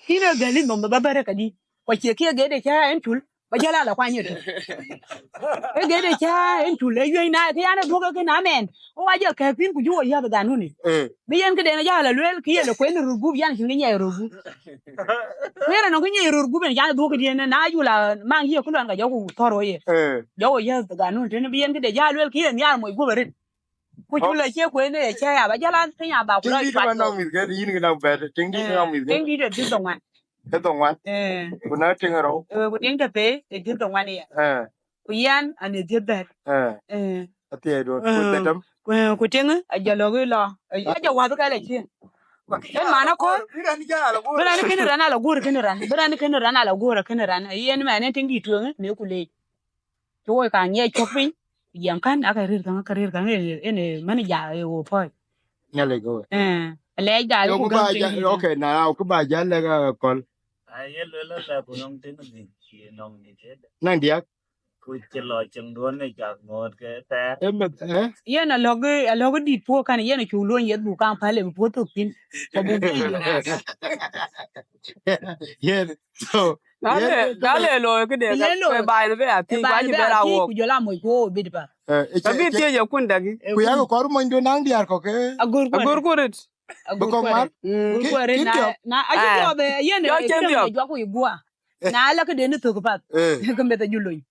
Yïn ë gɛ̈l yïn nhom bï ba bɛ̈ɛ̈r ë kadï. Ku acie kiɛ gede cä en cul. Ba jäl ala kuany ëtök. Ë gede cä en cul ë yuëc na kë yan ë dhuɔ̈k ë kën amɛn. Wo wa jäl kɛ̈k thïn ku juɔ yäth ganuni. Eh. Bï yen këden jäl ala lueel kë yen ë kuen röt gup yan cïn kë nyiɛc röt gup. Ku yen anɔŋ kë nyiɛc röt gup en can dhuɔ̈k këdiën na jul a maŋ yiëk ku luan ka jɔku thɔ̈r wo ye. Eh. Jɔku yäth ganun tënë bï yen këde jäl lueel kë yen nhiaar moc gup arëët. Ku cul acie kuen ë cä ya ba jäl an piny aba ku lɔ cuat. Nɔŋ mïth ke yïn kë nɔŋ bɛ̈t, tiŋ dït nɔŋ mïth ke. Tiŋ dït ë dhil dhoŋuan. Ë dhɔŋuan. Eh. Ku na tiŋ rou. Eh, ku tiŋ të pei, ë dhil dhoŋuan ya. Eh. Ku yɛn, an ë dhil bɛ̈t. Eh. Eh. Athiɛɛi duɔ̈n, ku, eh, dhetem. Ku, eh, ku tiŋ, a jɔ lɔ̈k ë lɔ. A jɔ wath kɛl acie. En man akɔ̈r. Bï rɛn kënë rɛn ala guɔ̈r kënë rɛn. Bï rɛn kënë rɛn ala guɔ̈r kënë rɛn. Yen mɛn en tiŋ dït tueŋ, në ku leec. Cï woi ka nyiɛc cök piny. Jiɛm kän, aka rïr käŋ, aka rïr käŋ, en, en, en, mën ja, e wo pɔ̈c. Nhialic go. Eh. Alɛɛc gal, yo, ku ku ba gäm ja, piny. Okay, na, ku ba ja lɛ̈k, uh, Akol. Aye luel la ku nɔŋ tïŋ dhïc, ye nɔŋ dhïc ëdë. Naŋ diäk. Ku cï lɔ cïŋ duɔ̈n ë cak ŋoot ke thɛɛr. Ë meth, eh? Yen alɔ̈k, alɔ̈k dït puɔ̈u kan, yen acuk luɔny yeth buk kaŋ päl ë bï puɔ̈u thök thïn. Ku buk piny. Yen, so, na yen le, ke na le looi këde, le ka, looi. Ke baai në bï a thiëc, baai ku acï bï bɛ̈n a thiëc, wok. Ku jɔl a moc ku wok bït pa. Eh, ë ka bï thiëc ye kun dagi. Ku yak kɔr monydu naŋ diäär kɔ̈k, eh? Agurku. Agurku rit. Bï kɔ̈k mat. Mm. Kï, kï na, thiɔp. Na, acï thiɔp, eh, yen, yo, eh, cïn këdäŋ thiɔp. Juak ku yï guɔ. Na la këden ë thök path. Eh. Ke meth ajul lony.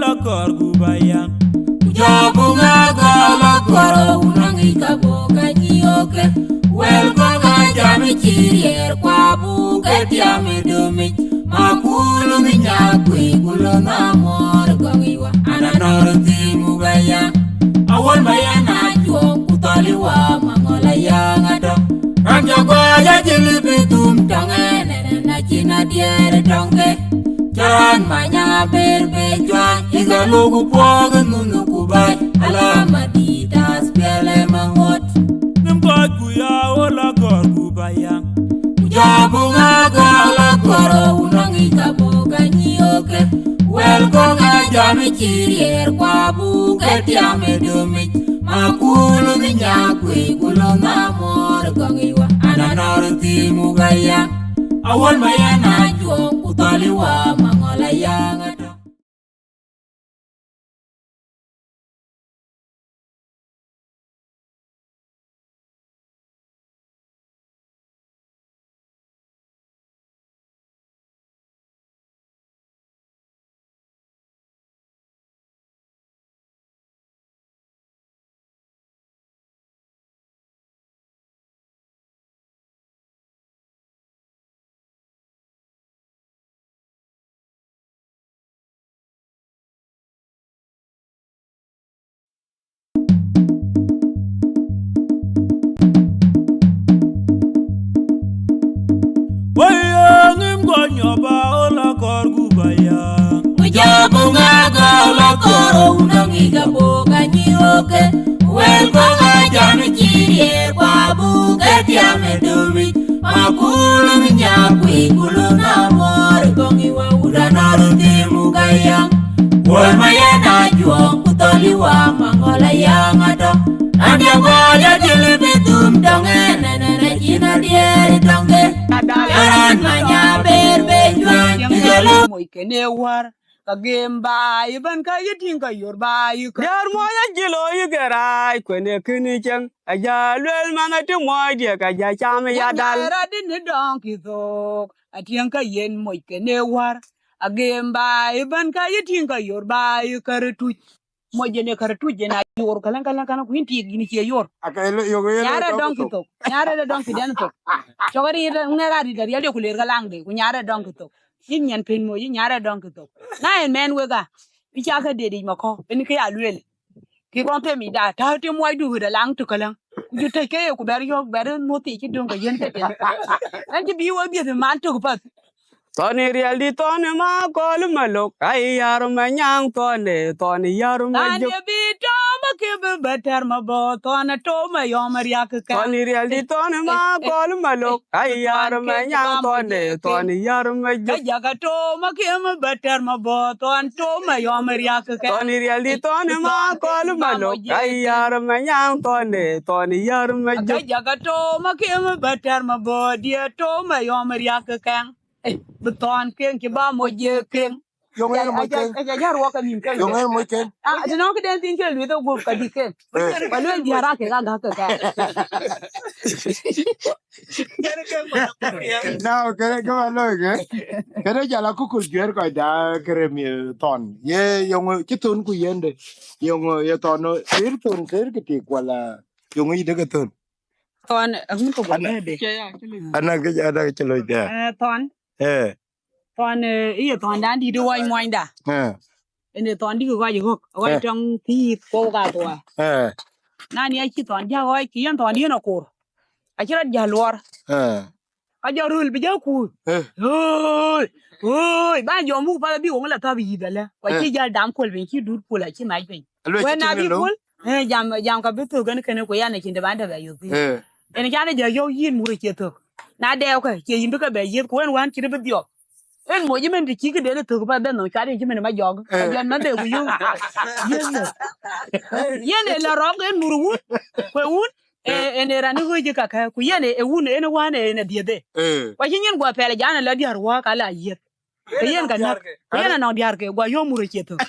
Lɔ kɔɔr gup aya. Ku jɔ buŋ agɔl lɔ kɔɔr, wun aŋic ka buk anyioke. Wɛl kɔ̈k ajam cï riɛɛr, ku abuk ke tiam ë dömic. Ma kulu bï nyaak kuic, ku lɔ na muɔɔr gɔŋ iwa. Ana nɔɔr thim gup aya. Awol ma yɛn a juɔk, ku thɔl iwa ma ŋɔl ayaŋ atɔ̈. Raan jɔ gɔɔc ajël bï thum tɔŋ ɛn, ɛn, ɛn acïn adiɛɛr tɔŋ ke. Cɔl raan ma nya ber be cuany, ï ka luk puɔɔk ë nhun ku bac. Ala ma dït as piɛl ë ma ŋot. Nim kɔc ku ya wo la kɔɔr ku ba yaŋ. Ku jɔ buŋ agɔl lɔ kɔɔr, wun aŋic ka buk anyioke. Wɛl kɔ̈k ajam cï riɛɛr, ku abuk ke tiam ë dömic. Ma kulu bï nyaak kuic, ku lɔ na muɔɔr gɔŋ iwa. Ana nɔɔr thim gup aya. Awol ma yɛn a juɔk, ku thɔl iwa ma ŋɔl ayaŋ atɔ̈. Wayɔŋ im gɔny aba ola kɔr guba ya. Ku jɔ buŋ agɔl lɔ kɔɔr, wun aŋic ka buk anyioke. Wɛl kɔ̈k ajam cï riɛɛr, ku abuk ke tiam ë dömic. Ma kulu bï nyaak kuic, ku lɔ na muɔɔr gɔŋ iwa. Wun anɔɔr thim gup aya. Wol ma yɛn a juɔk, ku thɔl iwa ma ŋɔl ayaŋ atɔ̈. Raan jɔ gɔɔc ajël bï thum tɔŋ ɛn, ɛn, ɛn acïn adiɛɛr tɔŋ ke. Cɔl raan ma nya ber be cuany, ï ka luk. Moc kënë wäär, ka gem baai ëbɛ̈n, ka yï tïŋ ka yor baai kä. Dɛ̈ɛ̈r muɔc ajël ɣo yï ke raai, kuën ë kënë cieŋ. Aja luel man atï muɔc diɛ̈, ka ja cam ya dal. Rɔt dï në dɔŋ kï thok, atiëŋ ka yen moc kënë wäär. Agem baai ëbɛ̈n, ka yï tïŋ ka yor baai kä röt tuc. Moc yen ë kä röt tuc, yen a yor käläŋ, käläŋ, käläŋ, ku yïn tik yïn cie yor. Aka ëlë, yök ëlë. Nyarë dɔŋ kï thok, nyarë dɔŋ kï dɛn thok. Cɔk arït, ŋɛk arït ariɛl de ku ler käläŋde, ku nyarë dɔŋ kï thok. Yïn nyan pën moc, yïn nyarë dɔŋ kï thok. Na en mɛn wek a, bï ca kä deet yic makɔ̈u, en kë ya lueel. Kï kɔn them yic da, täu tim muɔcdu ɣöt alaŋ tök käläŋ. Ku jɔ tëc ke ye ku bɛr yɔ̈ɔ̈k, bɛr muɔ̈th thiic cï döŋ ke yen ke tën. Ɛn cï bï wek dhiëth man tök path. Thɔn ë riɛl dï thɔn ë ma kɔl malok, ai yar ma nyaŋ thɔn ë, thɔn ë yar ma jök. Thɔn ë bï tɔm akï bï bɛ tɛr ma bɔ, thɔn ë tom ayɔm ariak kɛ. Thɔn ë riɛl dï thɔn ë ma kɔl malok, ai yar ma nyaŋ thɔn ë, thɔn ë yar ma jök. Ka jaka tom akï bï bɛ tɛr ma bɔ, thɔn tom ayɔm ariak kɛ. Thɔn ë riɛl dï thɔn ë ma kɔl malok, ai yar ma nyaŋ thɔn ë, thɔn ë yar ma jök. Ka jaka tom akï bï bɛ tɛr ma bɔ, diɛ tom ayɔm ariak kɛ. Ei, bï thɔn keŋ cï ba moc ye keŋ. Yöŋ yen moc keŋ. Aja, aja, aja ruɔk ke nïm keŋ. Yöŋ yen moc keŋ. Ah, të nɔŋ këden thiin cï lueth ë guöp ka dï keŋ. Eh. Ba luel diäär aa kek aa gäk ke kɛn. Now, kënë, kënë ba looi ke. Kënë jal akukul juëër kɔc da kërem ye thɔn. Ye yöŋ cï thon ku yende. Yöŋ ye thɔn, thir thon, thir kë tik wala yöŋ yic dek thon. Thɔn, eh, ŋun kë guɔ bɛ̈ɛ̈i bɛ. Ana kë, ana kë cï loc dɛ. Eh, thɔn. Eh. Thɔn, eh, iye thɔn dan dït ë ɣɔc muɔnyda. Eh. Ënë thɔn dït ɣɔc ɣɔ̈k, ɣɔc tɔŋ thiith kuɔu ka thua. Eh. Na ni acï thɔn jäk ɣɔc, kï yen thɔn dït yen akor. Acï rɔt jäl luɔr. Eh. Ka jɔ röl bï jɔ kuur. Eh. Oi, oi, ba jɔ muk path abï woŋ la thap yïth alë. Ku acï jäl dam kuöl piny, cï dut kuöl acï mac piny. Wën na bï kuöl, eh, jam, jam ka bï thök kën kënë, ku yan acïn të ban të bɛ yök thïn. Eh. Ënë can ë jɔ yɔ̈k yïn mur acie thök. Na dɛɛukë, cie yïn bï ke bɛ yiëth, ku wën wään cït bï dhiɔp. Ën moc ëmën të cï këden ë thök pa bɛ̈n nhom cuat ë cï mën ë ma jɔk. Eh. Ka jɔn mɛnhde ku yöŋ. Yiëth. Yen ë la rɔk ën mur wun, ku ë wun, eh, ën ë raan ë ɣööc ë kakë, ku yen ë, ë wun, ën ë wään ë, ën ë dhiëthë. Eh. Ku acï nyin guɔ pɛl ë jan ë la diäär wä ka la yiëth. Ke yen ka näk. Ke yen anɔŋ diäärke, guɔ yöm mur acie thök.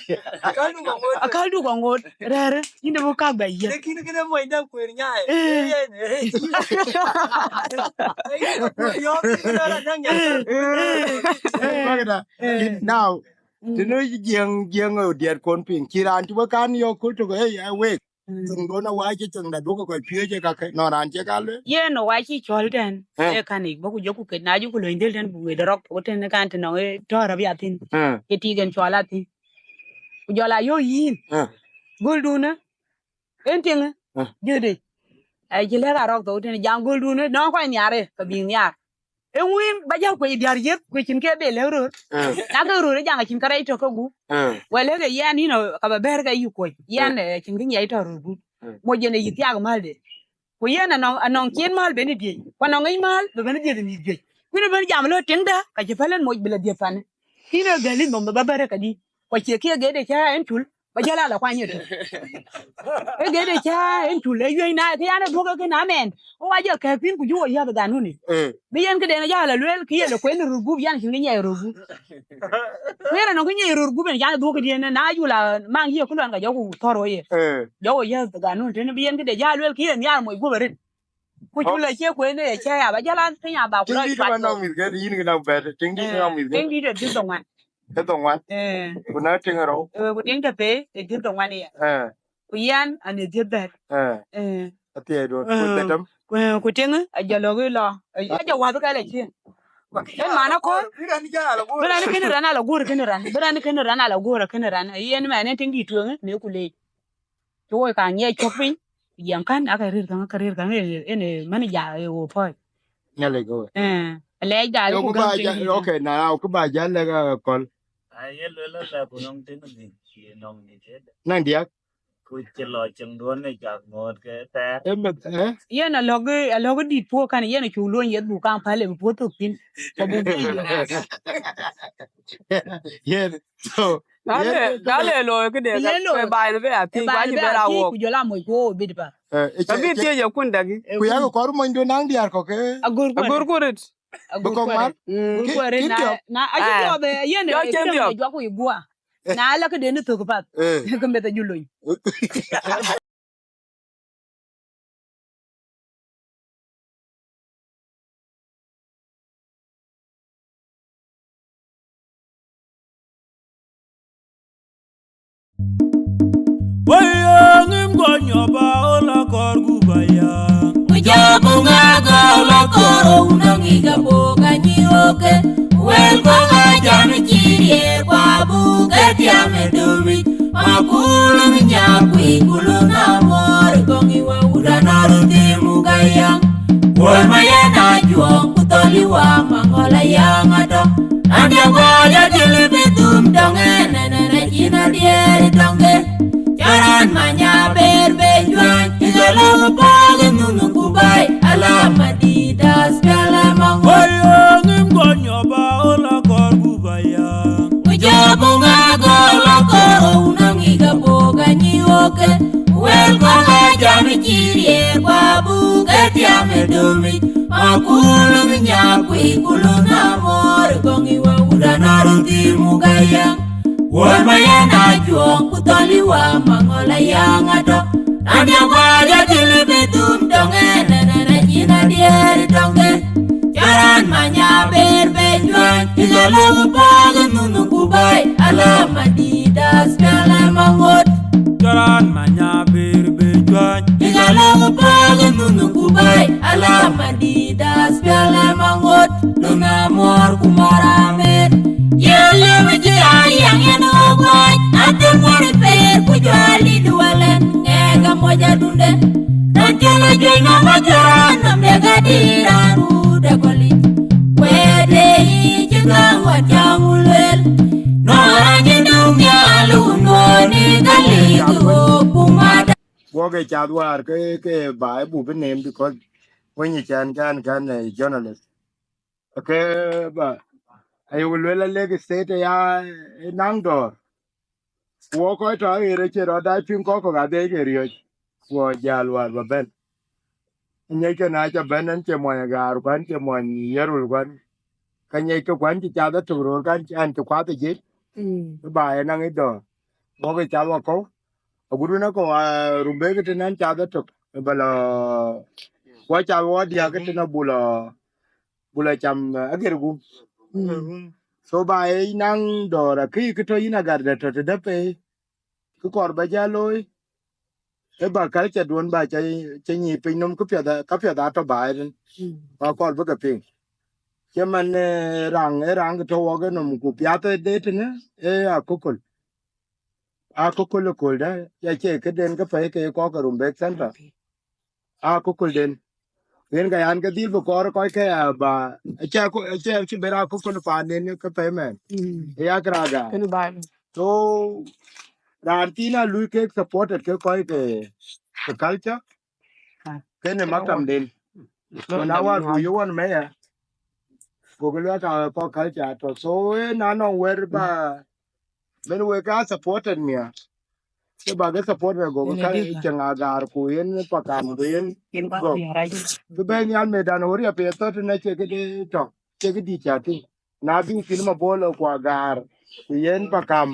Akäl du kɔŋ ŋoot. Akäl du kɔŋ ŋoot. Rɛ̈ɛ̈rë, yïn de bï kak bɛ yiëth. Lakin kënë moc däk kueer nyaai. Eh. Yen, eh. Yöm, yöm, yöm, yöm, yöm, yöm. Eh. Now, Tënë jiëŋ, jiëŋ ë diɛt kon piŋ. Cï raan cï we kan yɔ̈k köl tök, ë, ë wek. Thiëŋdun awac cï thiëŋda duɔ̈kkë kɔc piööc ë kakë, nɔn raan cï ka lueel. Yen awac cï cɔl tɛ̈n, ë, ë kan yic, bä ku jɔku ket, na jɔku löny dhël tɛ̈n, buk ŋic rɔk, ku tɛ̈n kan tënɔŋ ë tɔ̈ rap ya thïn. Ë. Cï tik en cɔl a thïn. Ku jɔl a yɔ̈k yïn. Ë. Göldun ë, en tiŋ ë. Ë. Jëdë. Ë, cï lɛ̈k arɔk thou tënë jam göldun ë, nɔŋ kɔc nhiaar ë, ke bï nhiaar. Ë ŋuin ba jäl kuec diäär yeth, ku cïn ke be lëk röör. Ë. Na ke röör ë jaŋ acïn kärɛc tök ke gup. Ë. Wɛl lëk ë yɛn yïn ë, ka ba bɛ̈ɛ̈r ke yï kuɔc. Yɛn, ë, cïn kë nyiɛc tɔ̈ röör gup. Ë. Moc yen ë yï thiaak mäl de. Ku yen anɔŋ, anɔŋ cien mäl ben ë diëc. Ku anɔŋ ŋic mäl bï ben ë dhiëth ë mïth juëc. Ku yïn ë ben jam lɔ tiŋdä, ka cï päl en moc bï lɔ dhiëth panë. Kïn ë gɛ̈l yïn nhom bï ba bɛ̈ɛ̈r ë kedï. Ku acie kë ye gede cä en cul. Ba jäl a la kuany ëtök. Ë gede cä en cul, ë yuëc na, kë yan ë duɔ̈k ë kën amɛn. Wo wa jɔ kɛ̈k thïn ku jɔ wo yäth ganun. Ë. Bï yen këden jäl a lueel, kë ye lɔ kuen röör gup, yan cïn kë nyiɛc röör gup. Ku yen anɔŋ kë nyiɛc röör gup en, yan ë duɔ̈k këdiën, na jul a maŋ yï ku luɔn ka jɔ ku thɔ̈r wo ye. Ë. Jɔ wo yäth ganun tënë bï yen këde jäl a lueel, kë ye nhiaar moc gup arëët. Ku cul acie kuen ë cä ya, ba jäl a piny aba ku lɔ cuat. Tiŋdït ba nɔŋ mïth ke, yïn kë nɔŋ bɛ̈t, tiŋdït nɔŋ mïth ke. Tiŋdït ë dhiëth dhoŋuan. Ë dhoŋuan. Ë. Ku na tiŋ rou. Ë, ku tiŋ tɛ̈ pei ë dhiëth dhoŋuan ya. Ë. Ku yɛn an ë dhiëth bɛ̈t. Ë. Ë. Athiɛɛi duɔ̈n. Ku, ë, dhetem. Ku, ku tiŋ ë, a jɔ lɔ̈k ë lɔ. Ë, a jɔ wäth ke lɔ cin. Ë man akɔ̈r. Bï raan kënë raan ala guɔ̈r kënë raan. Bï raan kënë raan ala guɔ̈r kënë raan. Ë yen mɛn en tiŋdït tueŋ ë, në ku leec. Cï woi ka nyiɛc cök piny, ku jiɛm kän, ake rïr käŋ, ake rïr käŋ, ë, ë, ë, manager, ë, wo pɔ̈c. Nhialic ke we. Ë, alɛɛc da, yo, ku ku gäm ba piny ja, dït. Okay, na, ku ba ja lɛ̈k, ë, Kɔl. Ai, ye luel la ku nɔŋ tïŋ dhïc, ye nɔŋ dhïc ëdë. Naŋ diäk. Ku cï lɔ cïŋ duɔ̈n ë cak ŋoot ke thɛɛr. Ë meth, ë? Yen alɔ̈k, alɔ̈k dït puɔ̈u kan, yen acuk luɔny yeth buk kaŋ päl ë bï puɔ̈u thök thïn. Ku buk bɛ̈n. Yen, so, na le, na le looi këde, le ka, looi. Baai në bɛ a thiëc, baai në bɛ a thiëc, ku jɔl a moc ku wo bït ba. Ë, ë, ka bï thiëc ë kun daki. Ku yak kɔr monydu naŋ diäär kɔ̈k, ë? Agör ku arët. Agör ku arët. Agör ku arët. Bï kɔ̈k mar? Mm. Agör ku arët, na, na, acï dhiɔp, ë, yen, jɔl ë, cïn këdäŋ dhiɔp. Jɔk ku yï guɔ. Na la këden ë thök path. Ë. Ke meth acu lony. Weyoŋ im gɔny ɔba ola kɔr guba ya. Mujabu ŋa gɔla kɔr ouna ŋiga boga nyi oke. Wel ko ga jam chiri e kwa bu ke tiam e dumi. Makulu nya kui kulu na mor gongi wa uda na ruti mugaya. Wol ma ya na juong ku tholi wa mangola ya ngato. Ande wa ya dili bidum donge nene na jina dieri donge. Charan manya ber be juan. Igalo pagi nunu kubai. Alama di das pele mangola. Ngim gonyo ba ola kor kubaya. Mujabu ŋa gɔl akɔr ouna ŋiga boga nyi oke. Wel kɔŋa jam ciri e kwa bu ke tiam e domi. Makulu nya kui kulu na mor gongi wa uda na ruti mugaya. Wol ma ya na juong ku tholi wa mangola ya ngato. Ande wa ya dili bidum donge nene na jina dieri donge. Charan manya ber be juan. Igalo pagi nunu kubai. Alama di das pele mangot. Charan manya ber be juan. Igalo pagi nunu kubai. Alama di das pele mangot. Luna mor kumara mer. Yele meji ayang yeno gwaj. Ate mori per kujali dualen. Ngega moja dunde. Rajala jeno majara namde gadira rude koli. Wede ichi gawa jangulel. No anyi dum ya luno ni gali kumada. Wok ë cath wäär ke, ke ba ë buk bï neem, because wëny ë cän kan, kan, eh, journalist. Ke ba, aye ku luel a Lake State ya, eh, naŋ dɔ̈ɔ̈r. Ku wok kɔc tɔ ɣer acie rɔt dac piŋ kɔ̈k kɔ̈k adhiëc ke riɔ̈c. Ku jal wäär ba bɛ̈n. Nyiɛckë na ca bɛ̈n, ɛn cie muɔny Agaar, ku ɛn cie muɔny Yirol, ku ɛn. Ka nyiɛckë ku ɛn cï cath ëtök röör, kan ɛn cï kuath ë jiëc. Mm. Ba ë naŋ ë dɔ̈ɔ̈r. Wok ë cath wakɔ̈u. Agut wën akɔ̈u, a, rum bek tënë ɛn cath ëtök, ba lɔ, wa cath wɔ diäk tënë abuk lɔ, buk lɔ cam, eh, ager gum. Mm. So ba ye naŋ dɔ̈ɔ̈r akëc kë tɔ̈ yïn agat dɛ̈t tɔ̈ tëde pei, kë kɔɔr ba jal looi, ë ba culture duɔ̈n ba ca, ca nyic piny nɔm, kë piɛth, kë piɛth atɔ̈ baai tën. Ba kɔɔr bï ke piŋ. Cïmën, eh, raŋ, ë raŋ kë tɔ̈ wɔk ë nɔm ku piath ë de tënë, ë akököl. Akököl ëköldä, ya cie këden kë pɛ̈i ke kɔ̈k ke Rumbek Center. Akökölden. Yen ka yan ke dhil bï kɔɔr kɔc ke ya ba, acie akö-, acie cï ber akököl paanden ke pɛ̈i mɛn. Ë yak raga. Kënë ba. So, raan thïn a lui kek supported ke kɔc ke, ke culture. Kënë maktamden. Ku na war ku yï wän meya. Ku ke luɛk ka kɔc culture tɔ̈. So, ë na nɔŋ wɛ̈t ba, ben wek ka supported mia. Ke ba ke support me go ka cieŋ agar ku yen pakam ku yen go. Bï ben yan me dan hori ape thot na cie ke de tɔ̈, cie ke di cha ti. Na bi kin ma bolo ku agar, ku yen pakam,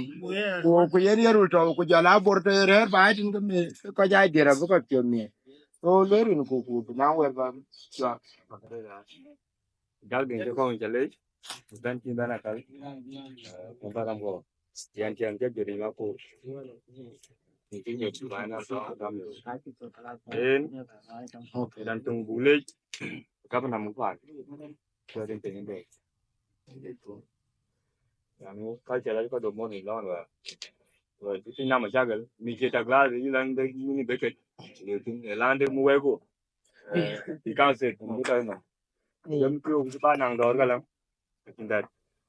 ku, ku yen yerul tɔ̈, ku jɔl a bor tɔ̈ rɛ̈ɛ̈r ba tin ke me, ko ja dira bu ko tio me. So lerin ku, ku na wer ba. Jal din ke kɔn challenge, ben tin ben akal. Eh, ku ba kam go. Yan tiang ke jori ma ku. Ni ki nyot ma na so kam. En, dan tung bulej, ka na mu pa. Ko den tin be. Yan mu ka chala ko do mo ni lon wa. Wa ti na ma chagal, mi ke ta gla, ni lan de ni be ke. Ni tin lan de mu we ko. Eh, i kan se, mu ta no. Jam ku ba nang dor galam. That.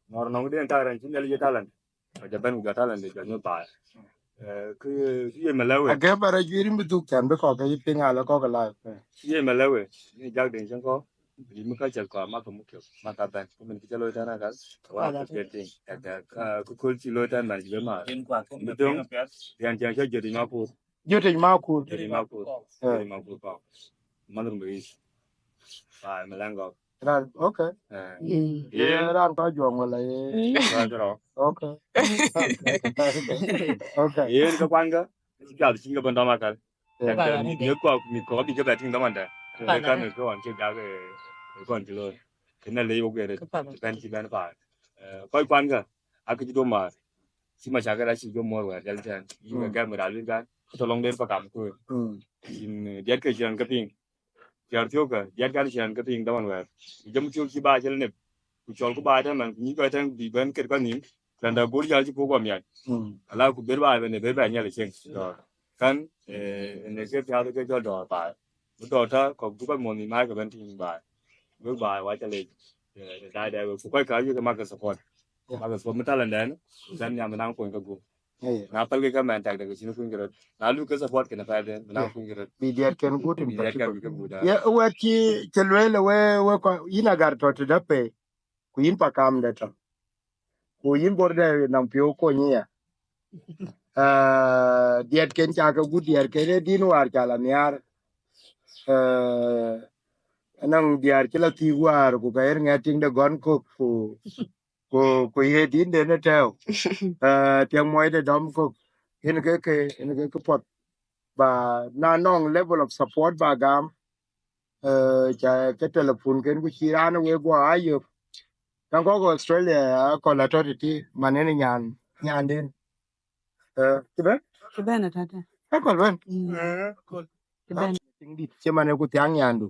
Nor nong den ta ran chin le talent. Ka ja ben ga talent de jano ba. Eh, ku ye melewe. Ake bara jiri mi duk chan be ko ke ping ala ko ke live. Ye melewe. Ni jag den chen ko. Ni mi ka chal ko ma ko mu ke. Ma ka ben. Ko min ki chalo ta na gal. Wa ke ting. Ka ku kol chi lo ta na ji be ma. Mi dong. Yan chen cha jodi ma ku. Jutic Makur. Jodi Makur. Eh. Jodi Makur pa. Madrum Reis. Pa Malango. Ran, okay. Eh. Mm. Ye ran ka juang wala ye. Ran ro. Okay. Okay. Yen ka kwanga. Ka chin ka bandama kal. Eh. Ka mi ko mi ko bi ka batin da manda. Ka ne ko an ke ga ko an kilo. Kena le yo gere. Ka pa. Kan ki ban pa. Eh, ko kwanga. Ak ji do mar. Ci ma chakar aci jɔ mor wɛɛr jal tɛn. Yïn ka gɛm ral wïn kan. Ku tɔ lɔŋ den pa kam ku. Cin, eh, diɛt ke ciɛn ke piŋ. Tiar thiok ka diɛt kan ciɛn ke piŋ daman wɛɛr. Ku jam thiok ci ba cel nep. Ku cɔl ku ba tɛn man ku nyi kɔ tɛn bi ben ket kɔ nim. Tɛn da bor jal ci po kɔ miat. Ala ku ber ba ben ber ba nyal ceng. Kan, eh, ne ke piath ke jɔ dɔɔr ba. Bï dɔɔr tɔ kɔk bï kɔc muɔ̈th nim aa ke bɛ̈n tïŋ baai. Bï baai wac alec. Eh, dai dai wek ku kɔc ka wiëk ë mak ke support. Mak ke support mi talent dɛn. Bɛ̈n nhiam bï naŋ kuny ke gup. Na pälkï ke mɛn tɛkde ke cïn kuny ke röt. Na luk ke support kene pɛɛrden bï naŋ kuny ke röt. Bï diɛt ken gut in particular. Ye wɛ̈t cï, cï lueel ë we, we kɔc, yïn agar tɔ tëdä pei. Ku yïn pa kam de tɔ. Ku yïn bor de nɔm piɔ̈u kony ya. Ah, diɛt ken ca ke gut diɛt ken ë din war ca la nhiaar. Ah, anɔŋ diɛt cï la thiik war ku ka yer ŋɛt tiŋ de gɔn kök ku, ku, ku ye din de ne tɛ̈ɛ̈u. Ah, tiɛŋ muɔc de dɔm kök. Yen ke ke, yen ke ke puɔth. Ba na nɔŋ level of support ba gam. Eh, ca ke telephone ken ku cï raan we guɔ ayök. Taŋ kɔk Australia akɔl atɔ̈ tëtï man en nyan, nyanden. Eh, cï bɛ̈n? Cï bɛ̈n atɔ̈ tëtï. Akɔl bɛ̈n? Mm. Eh, akɔl. Cï bɛ̈n. Tiŋ dït, cï man ku thiaŋ nyandu.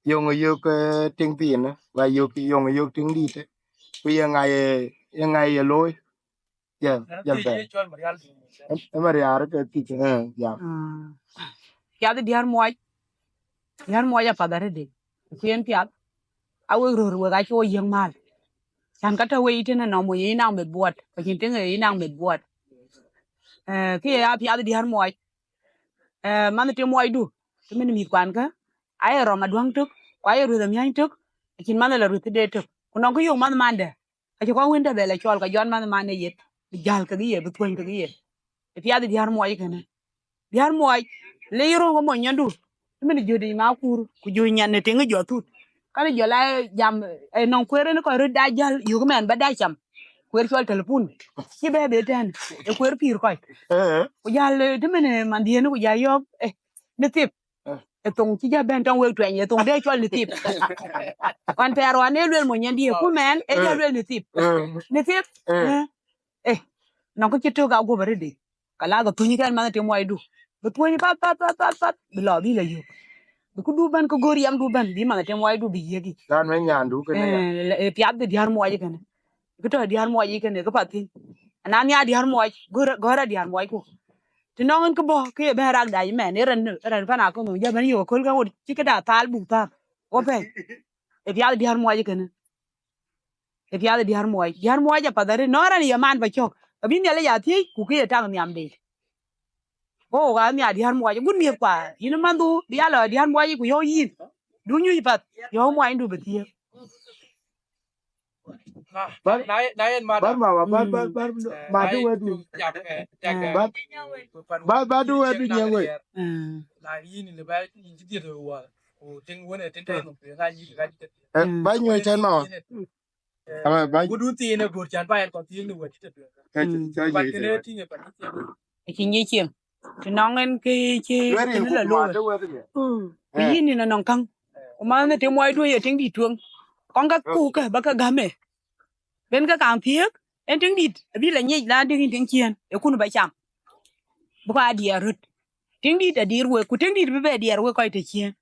Yöŋ yök, eh, tiŋ thiin, eh, wa yök, yöŋ yök tiŋ dït, eh. Ku ye ŋa ye, ye ŋa ye looi? Yeah, yeah, yeah. Em, em, Marial ke thic, eh, yeah. Ah. Piath diäär muɔc. Diäär muɔc apath arëëde. Ku yen piath. A wek röör wek acï wo yiëk mal. Cän ka tɔ wei tënë nɔm wei yïn naŋ meth buɔt. Ku cïn tëŋ yïn naŋ meth buɔt. Eh, kë ye apiath diäär muɔc. Eh, man tim muɔcdu. Të min mïth kuan kä. Aye rɔm aduäŋ tök. Ku aye rueth amiäny tök. Acïn man la rueth de tök. Ku nɔŋ kë yök man mandɛ. Acï kɔn wën tɔ bɛ la cɔl ka jɔt man man ë yeth, bï jäl kekë ye, bï thuɔny kekë ye. Ë piath diäär muɔc kënë. Diäär muɔc, le yï röŋ ke mony nyandu, ëmën jɔt yic Makur, ku jɔt nyan në tiŋ jɔ thut. Kan jɔ la jam, eh, nɔŋ kueer en kɔc röt da jäl, yök mɛn ba da cam. Kueer cɔl telepun. Cï bɛ bɛ tɛ̈n, ë kueer pïïr kɔc. Eh. Ku jäl, eh, të mën, eh, mandiën, ku jäl yɔ̈ɔ̈k, eh, në thip. Eh. Ë thoŋ cï jɔ bɛ̈n tɔŋ wek tuɛny, ë thoŋ dee cɔl Nithip. Ɣɔn thɛɛr ɣɔn ee luel mony yen dië, ku mɛn ee jɔ luel Nithip. Nithip. Eh, nɔŋ kë cï tök aguɔ̈p arëëdï. Ka la ke thuny kɛn manh tim waydu. Bï thuny path, path, path, path, path, bï lɔ bï la yök. Bï këdu bɛ̈n, kë gör yamdu bɛ̈n, bï manh tim waydu bï yiëk yic. Kan wën nyandu kënë ya. Eh, le- eh, piath bï diäär muɔc kënë. Kë tɔ̈ diäär muɔc yic kënë, kë path thïn. Ana nhiaar diäär muɔc, gɔ̈r, gɔ̈r a diäär muɔc ku. Të nɔŋ en kë bɔ̈, kë ye bɛ̈n rak dac mɛn, ee rɛn, rɛn pan akɔ̈m, jɔ bɛ̈n yök aköl kɛn wot, cï këda thal buk thar. Wɔ pɛ̈i. Ee piath diäär muɔc kënë. Ee piath diäär muɔc. Diäär muɔc apath arëët, nɔŋ rɛn ye man ba cɔ̈k. Abï Nhialic ya thiëëc, ku kë ye tak nhiam dei. Wo, wo ka nhiaar diäär muɔc, agut miëth kua. Yïn manhdu, bï ya lɔ diäär muɔc, ku yɔ̈u yïn. Du nyuc path, yɔ̈u muɔcdu bï thiëëk. Bar, na, na yen mada. Bar mama, bar, bar, bar, eh, madu na yen wedu. Yak, eh, yak, eh, bar, bar, bar du wedu nyen we. Mm. Na yin le ba yin ti diet wa. Ko ting wona tin ta no pe ga yi ga ti. Eh, mm, ba nyu ten mama. Eh, aba ba. Gudu ti ne gor chan ba en ko ti ne wa ti te. Ka ci, mm, ka ba yi kene te. Ti ne pa ti. Acï nyic cieŋ. Të nɔŋ en kë cï, very kë lɔ looi. Mm. Eh. Yïn nïn anɔŋ käŋ. Ku man në tim muɔcdu ye tiŋ dït tueŋ. Kɔŋ ka ku kë ba ke gäm ë. Ben ke kaŋ thiëëk, en tiŋ dït, abï la nyic la dïk yïn tiŋ ciëën, ë kun ba cam. Bï kɔc a diɛɛr röt. Tiŋ dït adiɛɛr wek, ku tiŋ dït bï bɛ diɛɛr wek kɔc të ciëën.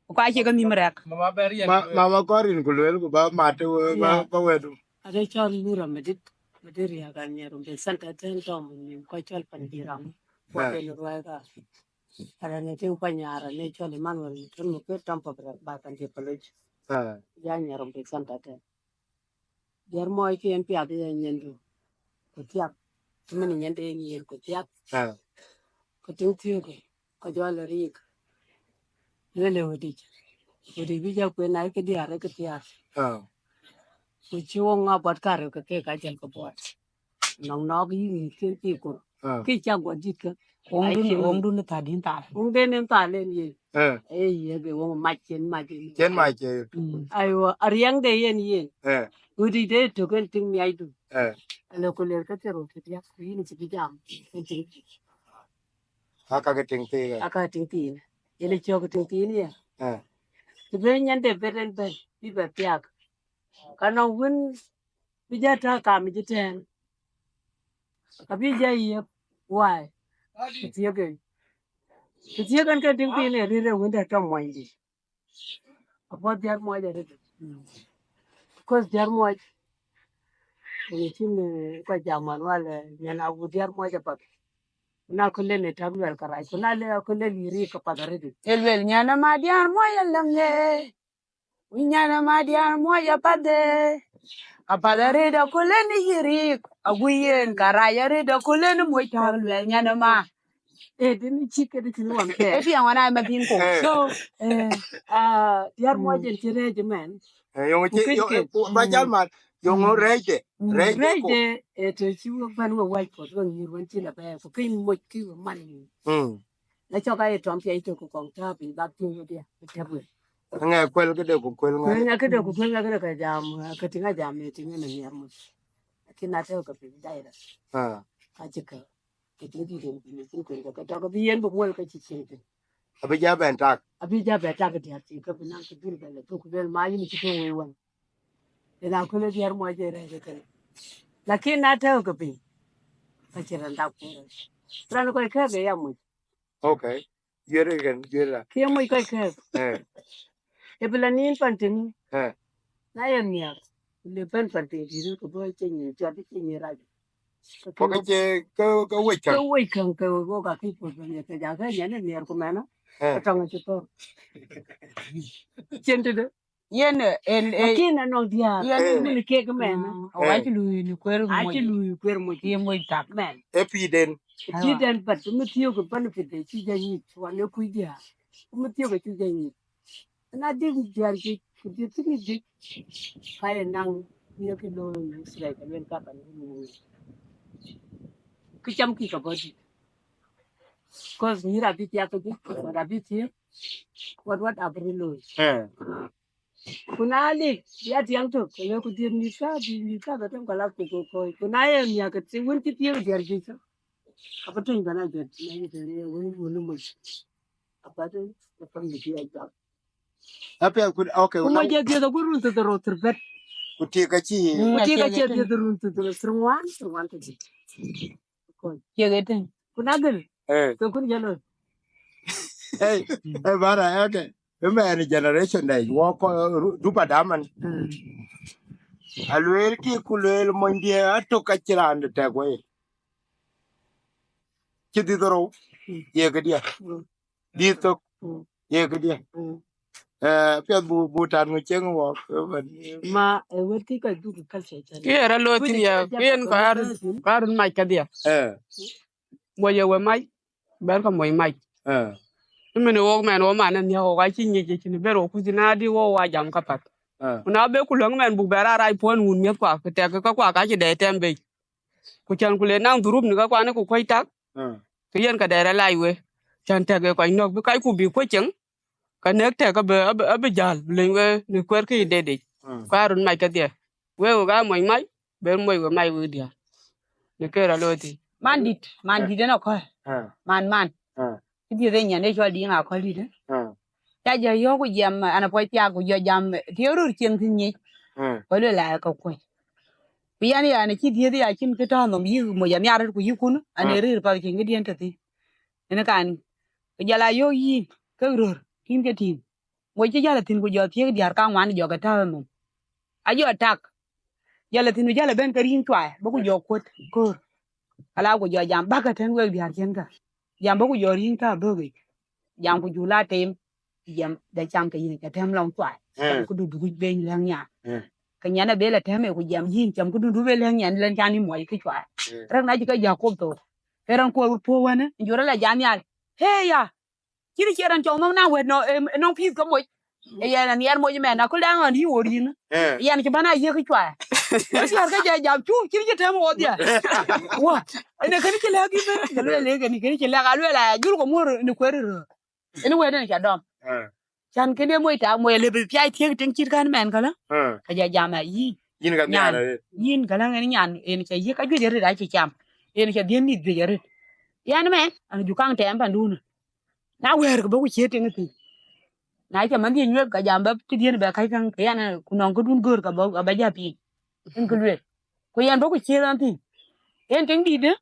Ku ka cie ke nhïm rɛk. Mama bɛ riɛn. Ma-, mama kɔrin ku luel ku ba mat të we, ba, yeah, ba wedu. Ade cɔl Nura Madit, Madit Riak Anyer, Rumbek Center ten tɔm nim kɔc cɔl Panjiram. Eh. Wa ben ruai ka. Ara ne tin pa nyara ne cɔl Emmanuel, tun mu ke tɔm pa bra ba kan di college. Eh. Ya Anyer, Rumbek Center ten. Diɛɛr muɔc ke en piath ye nyendu. Ku thiak. Mini nyende ye nyen ku thiak. Eh. Ku tiŋ thiökë. Ka jɔl rik. Lele wedic. Wedic bï jɔ kuen na ke diäär ke thiaar. Ah. Ku cï wok ŋa buɔt karë ke ke ka jël ke buɔt. Nɔŋ nɔɔk yï mïth ken ke kur. Ah. Ke cak guɔ dit ke. Wong dun, wong dun tha din thal. Wong den en thal en yen. Eh. Eh, ye ke wong mac ken mac en. Ken mac ken. Mm. Aiwa, ariɛŋ de yen yen. Eh. Wedic de tök en tiŋ miac du. Eh. Ale ku ler ke thero ke diak ku yïn cï bï jam. En tiŋ. Aka ke tiŋ thiin. Aka tiŋ thiin. Yen ë cök tiŋ thiin ye. Eh. Të ben nyande beten ben, bï bɛ thiak. Ka nɔŋ wën bï jɔ tɔ kam jë tɛ̈ɛ̈n. Ka bï jɔ yiëk wai. Të thiëk en. Të thiëk en ke tiŋ thiin ë rir ë wënde tɔ muɔnydi. Apuɔth diäär muɔc arëët. Mm. Because diäär muɔc, ë cïn, eh, kɔc jam wan wal, eh, nyan awu diäär muɔc apath. Na ku len ë tak luɛl karac, ku na le ku len yï rik apath arëët. Ë luel nyan ama diäär muɔc alëŋ ë. Ku nyan ama diäär muɔc apath ë. Apath arëët aku len yï rik, agu yen karac arëët aku len muɔc tak luɛl nyan ama. Eh, dini cï ke dï cïn wan kɛ. Eh, piɛŋ wan ai mathin ko. Eh. So, eh, ah, diäär muɔc en cï rɛɛc mɛn. Eh, yɔŋ cï, yɔŋ, eh, ba jal mat, yɔŋ rɛɛcde, rɛɛcde ko. Rɛɛcde, eh, të cï wek bɛ̈n we wac puɔth, we nyïïr wen cï la bɛ̈ɛ̈i, ku keny moc kï we man nyïïr. Mm. Na cɔk aye tɔm piɛc tök ku kɔŋ tääu piny bak piööc wedhia, ku tɛ̈p we. Ŋɛ kuel këde ku kuel ŋɛ. Kuel ŋɛ këde ku kuel ŋɛ këde ka jam, eh, ka tïŋ a jam, eh, tïŋ en nhiɛɛr moc. Lakin na tɛ̈ɛ̈u ke piny dai rɛt. Ah. Ka cï kë. Ke cïn dït en bï cïn kuen ke tɔ̈ ke bï yen bï muɔl ke cï cieŋ thïn. Abï ja bɛn tak. Abï ja bɛn tak diäär cï ke bï naŋ ke dhil bɛn le thuk bɛn ma yïn cï ke wei wën. Ëna köl ë diäär muɔc ë rɛɛc ëtënë. Lakin na tɛ̈ɛ̈u ke piny, ka cïn raan dak kuɔɔr. Raan kɔc kɛ̈ɛ̈k ë ya moc. Okay. Juëër ë kën, juëër la. Ke moc kɔc kɛ̈ɛ̈k. Eh. Ë bï la nin pan tïŋ. Eh. Na ye miäk, le bɛ̈n pan tïŋ dït, ku bɔ̈ cï nyin cɔt, cï nyin rac. Ku ke cï ke, ke wec käŋ. Ke wec käŋ, ke wok akï puɔ̈th bɛ̈n ye ke ja ke nyan ë miɛɛr ku mɛn, eh, ke tɔŋ acï thɔ̈r. Cïn tëde. Yen, eh, en, eh, lakin anɔŋ diäär, yen, eh, min kek mɛn. Mm, eh, acï lui në kuer moc. Acï lui kuer moc. Ye moc tak. Mɛn. Ee pïïrden. Ee pïïrden, but mi thiök ë benefit de cï jɔ nyic, wan ë kuc diäär. Mi thiök ë cï jɔ nyic. Na dïk diäär juëc, ku dïk thïn juëc, ka ye naŋ ye kë looi në Israel, ka luel ka pan wun wun. Kë cam kï ka bɔ̈ dït. Cause nyïïr abï thiak kedhie, wat abï thiëëk, wat, wat abï röt looi. Eh. Ku na lik, ya tiɛŋ tök, ke le ku dhiëth mïth ka, bï mïth ka bɛ tëm ka lak ku kɔ̈ɔ̈c. Ku na ye miäk ke wën cï thiëëk diäär juëc, ka bï tuny bɛ̈n a juëc, na ye të ye wën wun ë moc. Apiɛth ku, okay, ku moc ë dhiëth agut run thiërdhorou thiërbɛ̈t. Ku tik ka cï. Ku tik ka cï dhiëth run thiërdhorou thiërŋuan, thiërŋuan ka cï. Ciek ëtën. Ku na dhil. Eh. Ke kun jalo. Hey, hey, bara, okay. Ëmɛn generation dɛ, wɔ kɔ, ru-, dupa daman. Alueel ki ku lueel monydiɛ atok ka cï raan de tɛk wei. Cï dhiëth rou, ye këdiɛ. Dhiëth thok, ye këdiɛ. Eh, piɛth bu, bu tat ŋö cieŋ wɔ, eh, man. Ma, eh, wet ki ka duk culture chan. Ki era lo tin ya, ki en ka ar, ka ar mac ka dia. Eh. Moc ye we mac, ber ka moc mac. Eh. Ni mene wok mɛn wo man ni wo ka ci nyi ci ni ber wo ku na di wo wa jam ka pat. Eh. Ku na be ku lëŋ mɛn bu ber a rai puɔn wun miɛth kua, ku tɛk ka kua ka ci dɛ tɛm be. Ku chan ku le naŋ dhurup ni ka kua ni ku kɔc tak. Eh. Ke yen ka dɛ rɛ lai we. Chan tɛk e kɔc nɔk bi kac ku bi kuɔc cieŋ. Ka nek tɛk abï, abï, abï jäl, bï lëny we në kuɛɛr kë ye deet yic. Mm. Ku aa röt mac kedhie. Wek, wek aa moc mac, ben moc we mac wek diäär. Në kë rɔt looi thïn. Man dït, man dït ënë akɔ̈l. Ah. Man, man. Ah. Kë dhiëth ë nyan ë cɔl Diŋ akɔ̈l dït, eh? Ah. Ca jɔ yɔ̈ɔ̈k ku jiɛm, an, apuɔc thiaak ku jɔ jam, eh, të ye röör cieŋ thïn nyic. Ah. Ku lueel aa ke kuɔc. Ku yɛn, yɛn acï dhiëth ya cïn kë tɔ̈ nhom yïk moc anhiar röt ku yïk kun, an, ee rëër path cïn këdiën tɔ̈ thïn. Ënë kan, ku jɔl a yöök yïn, kek röör, kïn ke tïŋ. Moc cï jäl ë thïn ku jɔ thiëëk diäär kaŋuan jɔ ke tääu ë nhom. A jɔ tak, jäl ë thïn ku jäl ë bɛ̈n ke riŋ cuai, bä ku jɔ kuöt köör. Ala ku jɔ jam bäk ëtɛ̈n wek diäär ciëŋ kä. Jam bä ku jɔ riŋ tääu bök yic. Jam ku jɔ la tem, jam de cam ke yïn ca tɛ̈m lɔŋ cuai. Eh. Ku du bï kuc beny lɛ̈ŋ nyan. Eh. Ke nyan abël atɛ̈m ë ku jam yïn cam ku du du be lɛ̈ŋ nyan lɛ̈n can yï muɔc kë cuai. Eh. Rɛ̈k na cï ke jɔ kop thok. Ke raan kuɔɔr puɔ̈u wënë, jɔ rɔt la jam nhial. Hey ya, cïn cï raan cɔk nhom na wɛ̈t nɔ, em, nɔŋ pïïth ke moc. Ee yɛn an, yɛn moc mɛn, aköl daŋ ɣɔn yï wor yïn. Eh. Yɛn cï bän a yiëk cuai. Wek diäär ke jɔ jam, cu, cïn cï tɛ̈m ɣoth ya. Wä, ënë kënë cï lɛ̈k yïn mɛn, ke lueel, ee kënë, kënë cï lɛ̈k, a lueel a jul ko muɔ̈r në kueer röör. Ënë wɛ̈t ënë ca dɔm. Eh. Can kënë moc tak, moc alëu bï piac thiëëk tiŋ cït kän mɛn kälä. Eh. Ka jɔ jam a yïn. Yïn ka nyan, nhiaar arëët. Yïn kälä ŋɛn nyan, en ca yiëk ka juëc arëët acï cam. En ca dhiën mïth juëc arëët. Yɛn mɛn, an ju kaŋ tɛɛm pandun. Na wɛ̈ɛ̈r ke bä ku ciëët tiŋ thïn. Na ca manhdiën nyuëth ka jam bä tëdiën bɛ kac käŋ ke yɛn, ku nɔŋ këdun göör ka bä, ka bä jä piŋ. Ënë kë lueel. Ku yɛn bä ku ciëët ɣɛn thïn. En tiŋ dïït dë,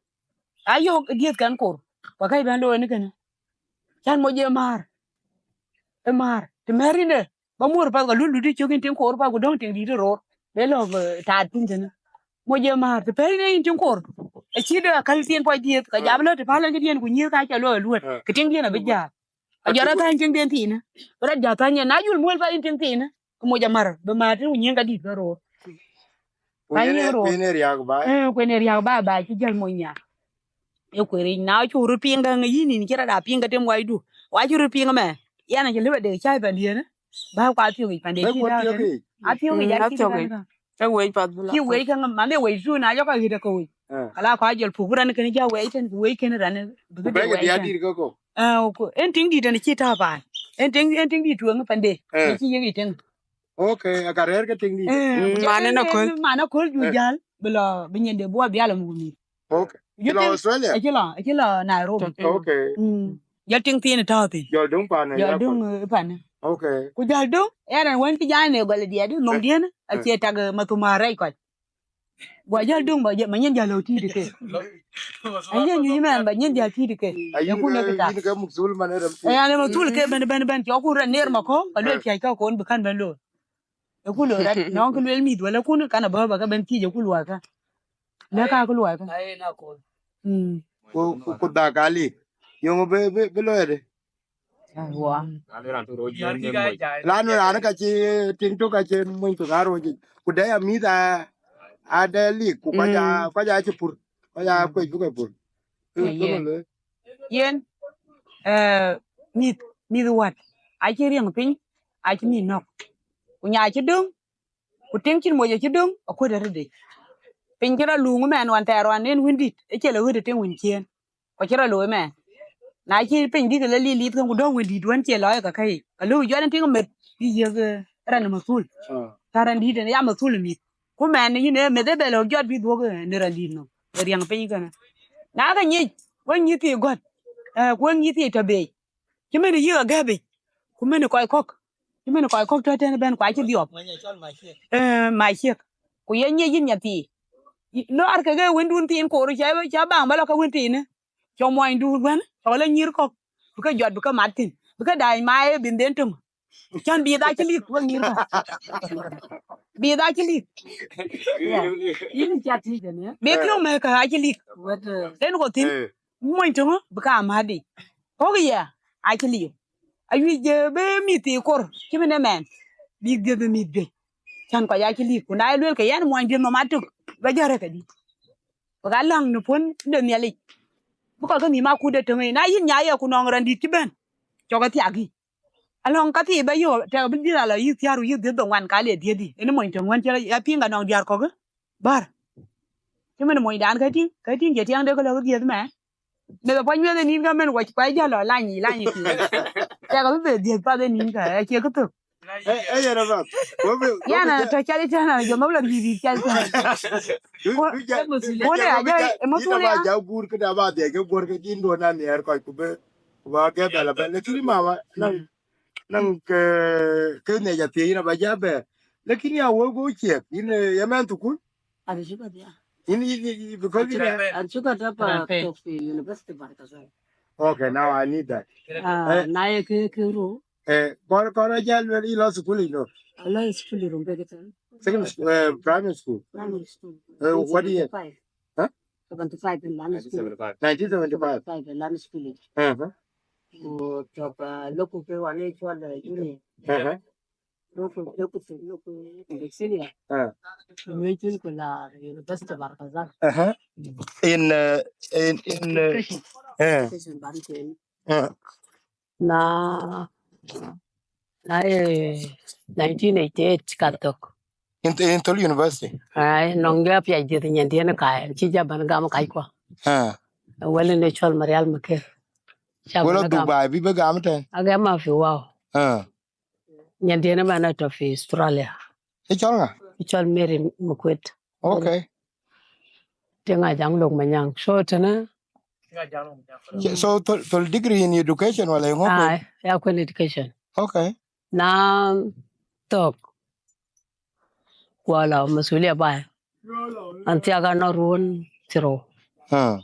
a yök dhiëth kɛn kor. Ku akëc bɛ̈n looi në kënë. Can moc ë määr. Ë määr. Të mɛ̈r yïn ë, bä muɔ̈r path ka lul luti cök yïn tiŋ kor path ku dɔ̈ŋ tiŋ dïït ë roor. Be lɔ, eh, taat piny tënë. Moc ë määr, të pɛ̈l yïn tiŋ kor. Acït akäl thiin puɔc dhiëth, ka jam lɔ të päl en këdiën ku nyïïr ka cä looi luöt. Eh. Ke tiŋdiën abï jäl. Ajɔt athäny tiŋden thiinë. Bï rɔt jɔ athäny yen, na jul muɔ̈l path yïn tiŋ thiinë. Ke moc amär, bï määr tënë ku nyïïr ka dït ke roor. Ku yen ë, ku yen ë riääk baai. Eh, ku yen ë riääk baai, baai cï jäl moc nhial. Ë kueer yic, na cuk röt piŋ käŋ yïn, yïn cï rɔt a piŋ ke tem wacdu. Wa cï röt piŋ ëmɛn. Yɛn acï lëu adek cäi pandiën, bä ku athiök yic pande cï tääu tënë. Athiök yic, athiök yic. Ke wec path bï la. Cï wec käŋ, man de wec tu, na jɔ ka ɣet ë ke wec. Eh. Ala kɔc jɔl puk rɛn kënë jɔ wec tën, ku wec kënë rɛn, bï ke de wec tën. Ku bɛ̈ɛ̈i ke diäär dït ke kɔ̈u. Eh, ku en tiŋ dït tën cï tääu paan. En tiŋ, en tiŋ dït tueŋ pande. Eh. Cï yek yic tiŋ. Okay, aka rɛ̈ɛ̈r ke tiŋ dït. Eh, mm, man en aköl. Man aköl ju jäl, bï lɔ, bï nyin de buɔ bial muk mïth. Okay. Cï lɔ Australia? Acï lɔ, acï lɔ Nairobi. Okay. Mm. Jɔl tiŋ thiin tɔ̈ thïn. Jɔl döŋ pan, jɔl döŋ, eh, pan. Okay. Ku jɔl döŋ, ɛn an wën cï jany në gɔl diɛt, nhom diën, eh, acie tak, eh, mathuma rɛc kɔc. Guɔ jɔl döŋ ba jɛ, ma nyin jɔl lɔ tït ke. Aye nyuc mɛn ba nyin jɔl tït ke. Aye ku ne kita. Yïn ke muksul man ë rɛm. Eh, an muksul ke ben, ben, ben, cɔk ku rɛn ner ma kɔ̈u, ka luel piac ka kon bï kan ben looi. Ë ku loi rɛt, nɔŋ kë lueel mïth wala kun kan abɔ̈ ba ke ben thiëc ë ku luɔi ka. Lɛ̈k ka ku luɔi ka. Mm. Ku, ku, ku dhak alik. Yöŋ bï, bï, bï loi adï? Aiwa. Lanu raan ka cï tiŋ tök ka cï mony tök aa roc yic. Ku dɛ ya mïth a, a dɛ lik, ku kɔc a, mm, kɔc a cï pur. Kɔc a kuec bï ke pur. Kë, kë yen. Yen, eh, mïth, mïth wät, acï riɛŋ piny, acï mïth nɔ̈k. Ku nya cï döŋ, ku tiŋ cïn moc acï döŋ, akuöt arëëtic. Piny cï rɔt luuŋ ëmɛn ɣɔn thɛɛr ɣɔn en wëndït, ë cï lɔ ɣöt ë tiŋ wën ciëën. Ku cï rɔt looi ëmɛn. Na cï piny dït lɔ lil lith kën, ku dɔ̈ŋ wëndït wën cie lɔ ë ka kɛ̈i, ka lëu jɔt en tiŋ meth bï yiëk, eh, raan ë mathul. Ah. Ka raan dït en ya mathul ë mïth. Ku mɛn yïn ë meth ë bɛ lɔ jɔt bï dhuök, eh, në raan dït nɔm. Ë riɛŋ piny kënë. Na ke nyic, wek nyïth thii gɔ̈t, eh, ku wek nyïth thii tɔ beec. Cï mën yïk agɛ̈p yic, ku mën kɔc kɔ̈k, cï mën kɔc kɔ̈k tɔ̈ tënë bɛ̈n, ku acï dhiɔp. Ee, maciek. Ku ye nyic yïn nyathii. Lɔɔr keke wëndun thiin koor, ca, ca baŋ ba lɔ ke wën thiinë. Cɔ muɔnydu wën, cɔ lɔ nyïïr kɔ̈k, bï ke jɔt, bï ke mat thïn, bï ke daai maai ë bïn dhën töŋ. Cän bïth acï lik, wek nyïïr kɔ̈k. Bïth acï lik. Yïn cat thic ënë. Bïth yök mɛ̈ɛ̈kë acï lik. Wët, eh, den kɔ thïn, mony töŋö bï ka mädï. Kɔ̈k ye, acï liu. Ayuc, eh, bï mïth thii kor, cï mën ëmɛn, bïk dhiëth bï mïth juëc. Cän kɔc acï lik, ku na ye luel ke yɛn muɔny dhiëth nɔm atök, bä jɔt rɛ̈k kedï. Wek aläŋ në puɔ̈n de Nhialic. Bï kɔc ke nhïïm akut de töŋ yic. Na yïn nya ye ku nɔŋ raan dït cï bɛ̈n, cɔk ë thiak yï. Alɔŋ ka thii bä yök, tɛk bï dhiëth alɔ yï thiäär, yï dhiëth dhoŋuan, ka le dhiëth yï. Ënë mony töŋ wën cï ya piŋ ka nɔŋ diäär kɔ̈k, bär. Cï mën monydan ke tïŋ, ke tïŋ cï tiɛŋde ke lɔ ke dhiëth mɛ. Meth apuɔc miɛth ë nïn ka mën wec, kuai jäl lɔ lany yic, lany yic. Tɛk bï be dhiëth path ë nïn ka, acie kë thök. Eh, eh, yɛn abath. Wo bi, wo bi ja- tɔ cali tɛ̈n, jɔ mɔk lɔ dhïth dhïth cali tɛ̈n. Du, du ja- du ja- ja- ë masulia. Yïn aba ja guur këda ba dhiɛc ke guur ke din do na nhiɛɛr kɔc ku be, ku ba ke bɛl abɛl. Lakini mama, naŋ, naŋ ke, ke ne ja thiëëc yïn aba ja bɛɛr. Lakini ya wo go ciɛk, yïn, eh, ya mɛn thukul. An cuka dia. Yïn, yïn, yïn, because yïn ya- An cuka tapa to fi University Barkazal. Okay, now I need that. Ah, eh, na ye ke, ke ro. Eh, kɔn, kɔn a jal wel ilo school ilo. Alo school rum be ketan. Second school, eh, primary school. Primary school. Eh, what year? Seventy-five. Huh? Seventy-five in Lana school. Nineteen seventy-five. Seventy-five in Lana school. Uh-huh. Ku top, uh, loku ke wane chwal, uh, junior. Uh-huh. Loku, loku, loku, loku senior. Uh. Ku me chun ku la University Barkazal. Uh-huh. In, uh, in, in, uh, education. Uh. Education ban ken. Uh. Na, na, eh, nineteen eighty-eight ka thök. In, in Thol University? Ai, nɔŋ jɔ piac dhiëth nyandiɛn kaai, cï jɔ bɛ̈n gam kackua. Ah. Wël ënë cɔl Marial Maker. Ca bɛ̈n gam. Wël adhuk baai bï bï gam tɛ̈n? Agam ma fi wau. Ah. Nyandiɛn ëmɛn atɔ̈ fi Australia. Ë cɔl ŋa? Ë cɔl Mary Makuet. Okay. Tiŋ Ajaŋ Lok Manyaŋ. So tënë. So, so Thol, Thol degree in education wala ŋö kuen? Ai, ya kuen education. Okay. Na thök, wala masulia baai. An thiak anɔŋ ruɔ̈n thiërrou. Hmm.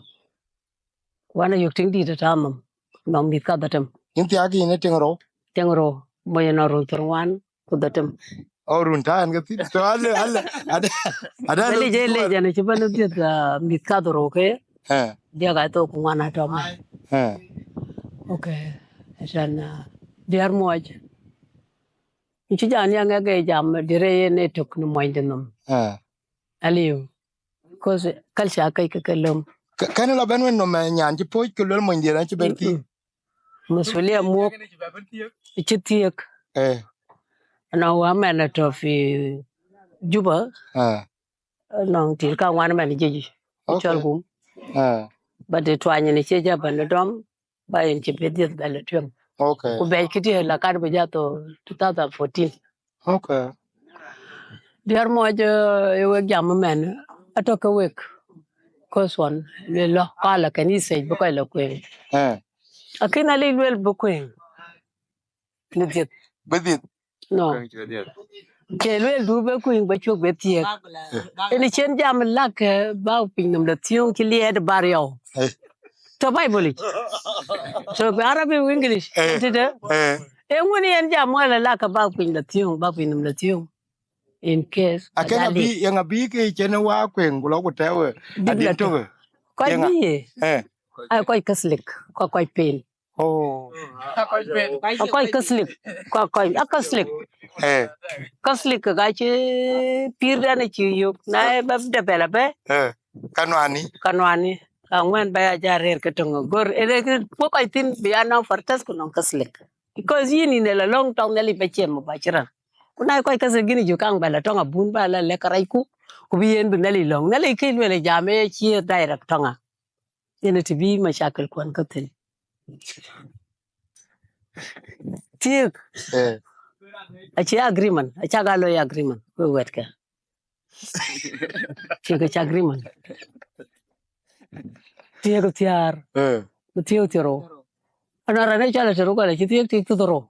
Ku an ayök tiŋ dït ëtɛ̈ɛ̈n nhom, nɔŋ mïth kadhetem. Yïn thiak yïn ë tiŋ rou? Tiŋ rou, mony anɔŋ ruɔ̈n thiërŋuan ku dhetem. Oh, run tɛ̈ɛ̈n ke thïn. So, ale, ale, ale, ale. Lec, lec, an acï bɛ̈n dhiëth, ah, mïth kadhorou ke. Eh. Diäk athok ku ŋuan atɔ̈ mɛn. Eh. Okay. Ëtɛ̈ɛ̈n, ah, diäär muɔc. Cï jam ya ŋɛk ë jam dire yen ë tök në monyde nhom. Eh. Aliu. 'Cause culture ke, ke, ke löm. Ke, kën lɔ bɛ̈n wën nhom, eh, nyan cï pɔ̈c ke luel monydiɛ̈n acï bɛ̈n thïn. Mm-mm. Masulia muɔ̈k, cï thiëëk. Eh. Anɔŋ wä mɛn atɔ̈ fi Juba. Ah. Anɔŋ tiit ka ŋuan mɛn jiëc, okay, cɔl gum. Ah. But ë tuany ënë cie jɔ bɛ̈n dɔm, ba yen cï bɛ̈n dhiëth bɛ̈n lɔ tueŋ. Okay. Ku bɛ̈ɛ̈c këdiɛ̈ la kan bï jɔ thou two thousand fourteen. Okay. Diäär muɔc, eh, ë wek jam ëmɛn, atɔ̈ ke wek. 'Cause ɣɔn luel lɔ, ka la kanitha bï kɔc lɔ kueŋ. Eh. Lakin alëk luel bï kueŋ. Bï dhiëth. Bï dhiëth. No. Cie luel du bï kueŋ ba cuk bï thiëëk. Eh. Ënë cïn jam lak, eh, ba pinynhom lɔ thiöŋ cï liɛɛt bar yɔu. Eh. Tɔ̈ Bible yic. Tɔ̈ Arabi ku English. Eh. Tëde. Eh. Eeŋö yen jam wala lak ba piny lɔ thiöŋ, ba pinynhom lɔ thiöŋ. In case akën abï, yen abï ke cïn wä kueŋ ku lɔ ku tɛ̈ɛ̈u, adït tök. Kɔc bï ye. Eh. Ai kɔc Catholic, kɔc, kɔc pen. Oh. Kɔc Catholic, kɔc, kɔc, a Catholic. Eh. Catholic ka cï pïïrden acï yök, na ë ba de bɛ̈n abɛ̈. Eh. Ka nuani. Ka nuani. Ka ŋuɛ̈n ba ya jal rëër ke töŋ agör. Ënë kë, wek kɔc thïn bï ya nɔŋ Protestant ku nɔŋ Catholic. Because yïn yïn ë la lɔ̈ŋ tɔŋ Nhialic ba ciɛm ba cï raan. Ku na kɔc Catholic gïn jɔ kaŋ ba la tɔŋ abun ba la lɛ̈k karɛcku, ku bï yen bï Nhialic lɔ̈ŋ. Nhialic kë luel jam ë cie direct tɔŋ a. Yen ë të bï macakil kuɔn ke thïn. Thiëëk. Eh. Acie agreement, acak a looi agreement, wek wɛ̈tkë. Thiëëk acie agreement. Thiëëk thiäär. Eh. Ku thiëëk thiërrou. Anɔŋ raan ë cɔl Aterugɔl acï thiëëk tik thiërdhorou.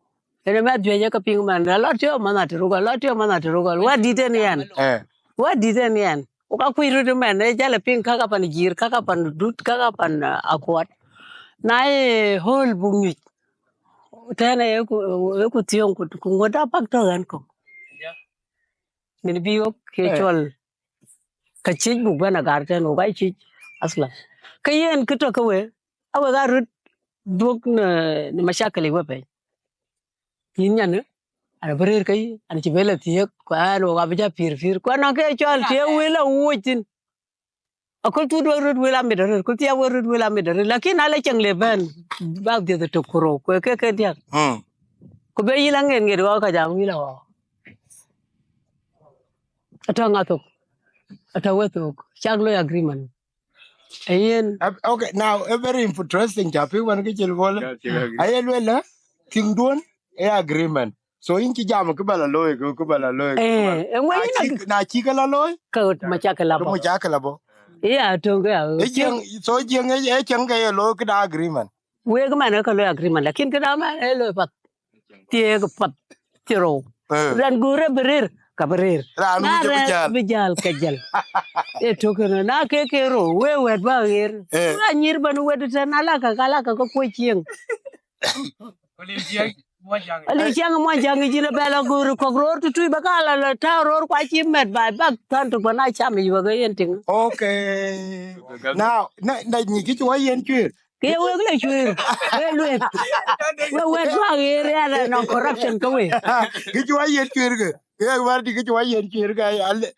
Ënë mɛth juëc ë ke piŋ man, alɔ tiɔp manh Aterugɔl, alɔ tiɔp manh Aterugɔl. Wä dït en yɛn. Eh. Wä dït en yɛn. Ku ka kuc röt ëmɛn, ë jäl ë piŋ kaka pan Jiir, kaka pan Dut, kaka pan, ah, Akuɔt. Na ye ɣöl buk nyuc. Tɛ̈n ë ku, ë ku thiöŋ ku, ku ŋuɔ̈t apak tɔ̈ ɣɛn kɔ̈k. Min bï ɣok ke cɔl. Ka ciëc buk bɛ̈n agar tɛ̈n, ɣok aa ciëc aslan. Ke yen kë tɔ̈ ke we, a wek aa röt dhuök në, në mashakil ë we pɛ̈i. Yïn nyan, an abï rëër ke yï, an cï bɛ lɔ thiëëk, ku an ɣok abï jɔ pïïr pïïr. Ku anɔŋ kë cɔl të ye wël a wuɔ̈c thïn. Aköl thut wek röt wël amit arëët, aköl thiaak wek röt wël amit arëët. Lakin na le cieŋ le bɛ̈n, bak dhiëth ëtök ku rou, ku ë ke ke diäk. Mm. Ku be yï la ŋet ŋet ɣɔɔk ka jam wïl a ɣɔɔk. Atɔ̈ ŋa thok? Atɔ̈ we thok. Cak looi agreement. Ee yen. Ab-, okay, now, a very interesting topic wën kë cï lueel. Yeah, cï agreement. Aye lueel, eh, thiëŋduön, ee agreement. So yïn cï jam kë ba la looi, kë, kë ba la looi, kë ba la. Eh, eh, ŋö na yïn cï, ag- na cï kë la looi, ke mashakil abɔ̈. Ke mashakil abɔ̈. Iya, töŋ ke ya. E cieŋ, so cieŋ e, e cieŋ ke ye looi këda agreement. Wek man e ka looi agreement, lakin këda man e looi path. Thiëëk path, thiërou. Eh. Raan guur e bï rëër, ka bï rëër. Raan na wïc e bï raan jäl. Bï jäl, ka jäl. E tök kënë, na ke ke rou, we wɛ̈t ba ɣer. Eh. Ku anyïr bɛ̈n wɛ̈t tɛ̈n, ala ka, ala ka, ka kuɔ̈c cieŋ. Aliu ciɛŋ muɔnyjäŋ yic, ënë bɛ lɔ göör kɔ̈k roor tutui, bä ka la, la tääu roor, ku acï mɛt ba, bäk thɔn tök bä na cam yic wek ë yen tïŋ. Okay. Now, na, na nyi kï cï wä yen cuëër. Ke wek le cuëër, we lueth. We wɛ̈t guɔ ɣer ya la nɔŋ corruption ke we. Kï cï wä yen cuëër ke. Ke wär dï kï cï wä yen cuëër ke, ale,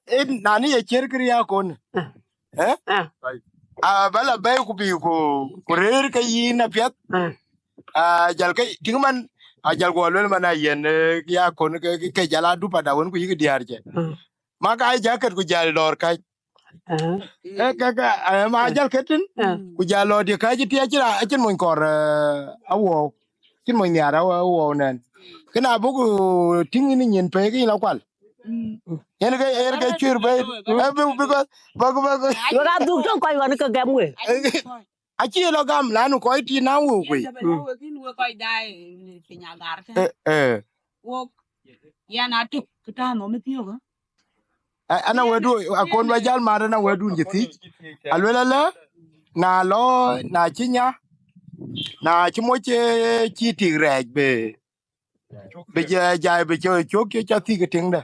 en, na ni ye ciɛ̈r kë riääk kon. Ah. Eh? Ah. Ah, ba la bɛ̈i ku bï ku, ku rëër ke yïn apiɛth. Ah. Ah, jäl ke, tïŋ man, a jäl guɔ luel man a yen, eh, ya kon ke, ke, ke jäl a dup ada wën ku yïk diäär cë. Ah. Ma ka jacket ku jäl dɔɔr kac. Ah. Eh, ke, ke, eh, ma jäl ke tïn, ah, ku jäl lɔ di kac ti acï ra, acïn mony kɔr, eh, awuɔu. Cïn mony nhiaar awuɔu nɛn. Kënë abuk tïŋ yïn nyin pei ke yïn la kual. Mm. Yen ke, yen ke cuëër bei. Eh, bi, because, bak, bak. Wek adhuk tök kɔc ɣɔn ke gɛm we. Acï lɔ gam, lanu kɔc tï na wok kuei. Mm. Eh, eh. Wok, yɛn atök, kë tääu nhom ë thiɔ̈k, eh. A-, ana wɛ̈tdu, akon ba jäl mat, ana wɛ̈tdun cï thiëc. Aluel alë, na lɔ, na cï nya, na cï moc, eh, cï tik rɛɛc bï, bï jai, jai bï cök, cök cï ca thik ë tiŋde.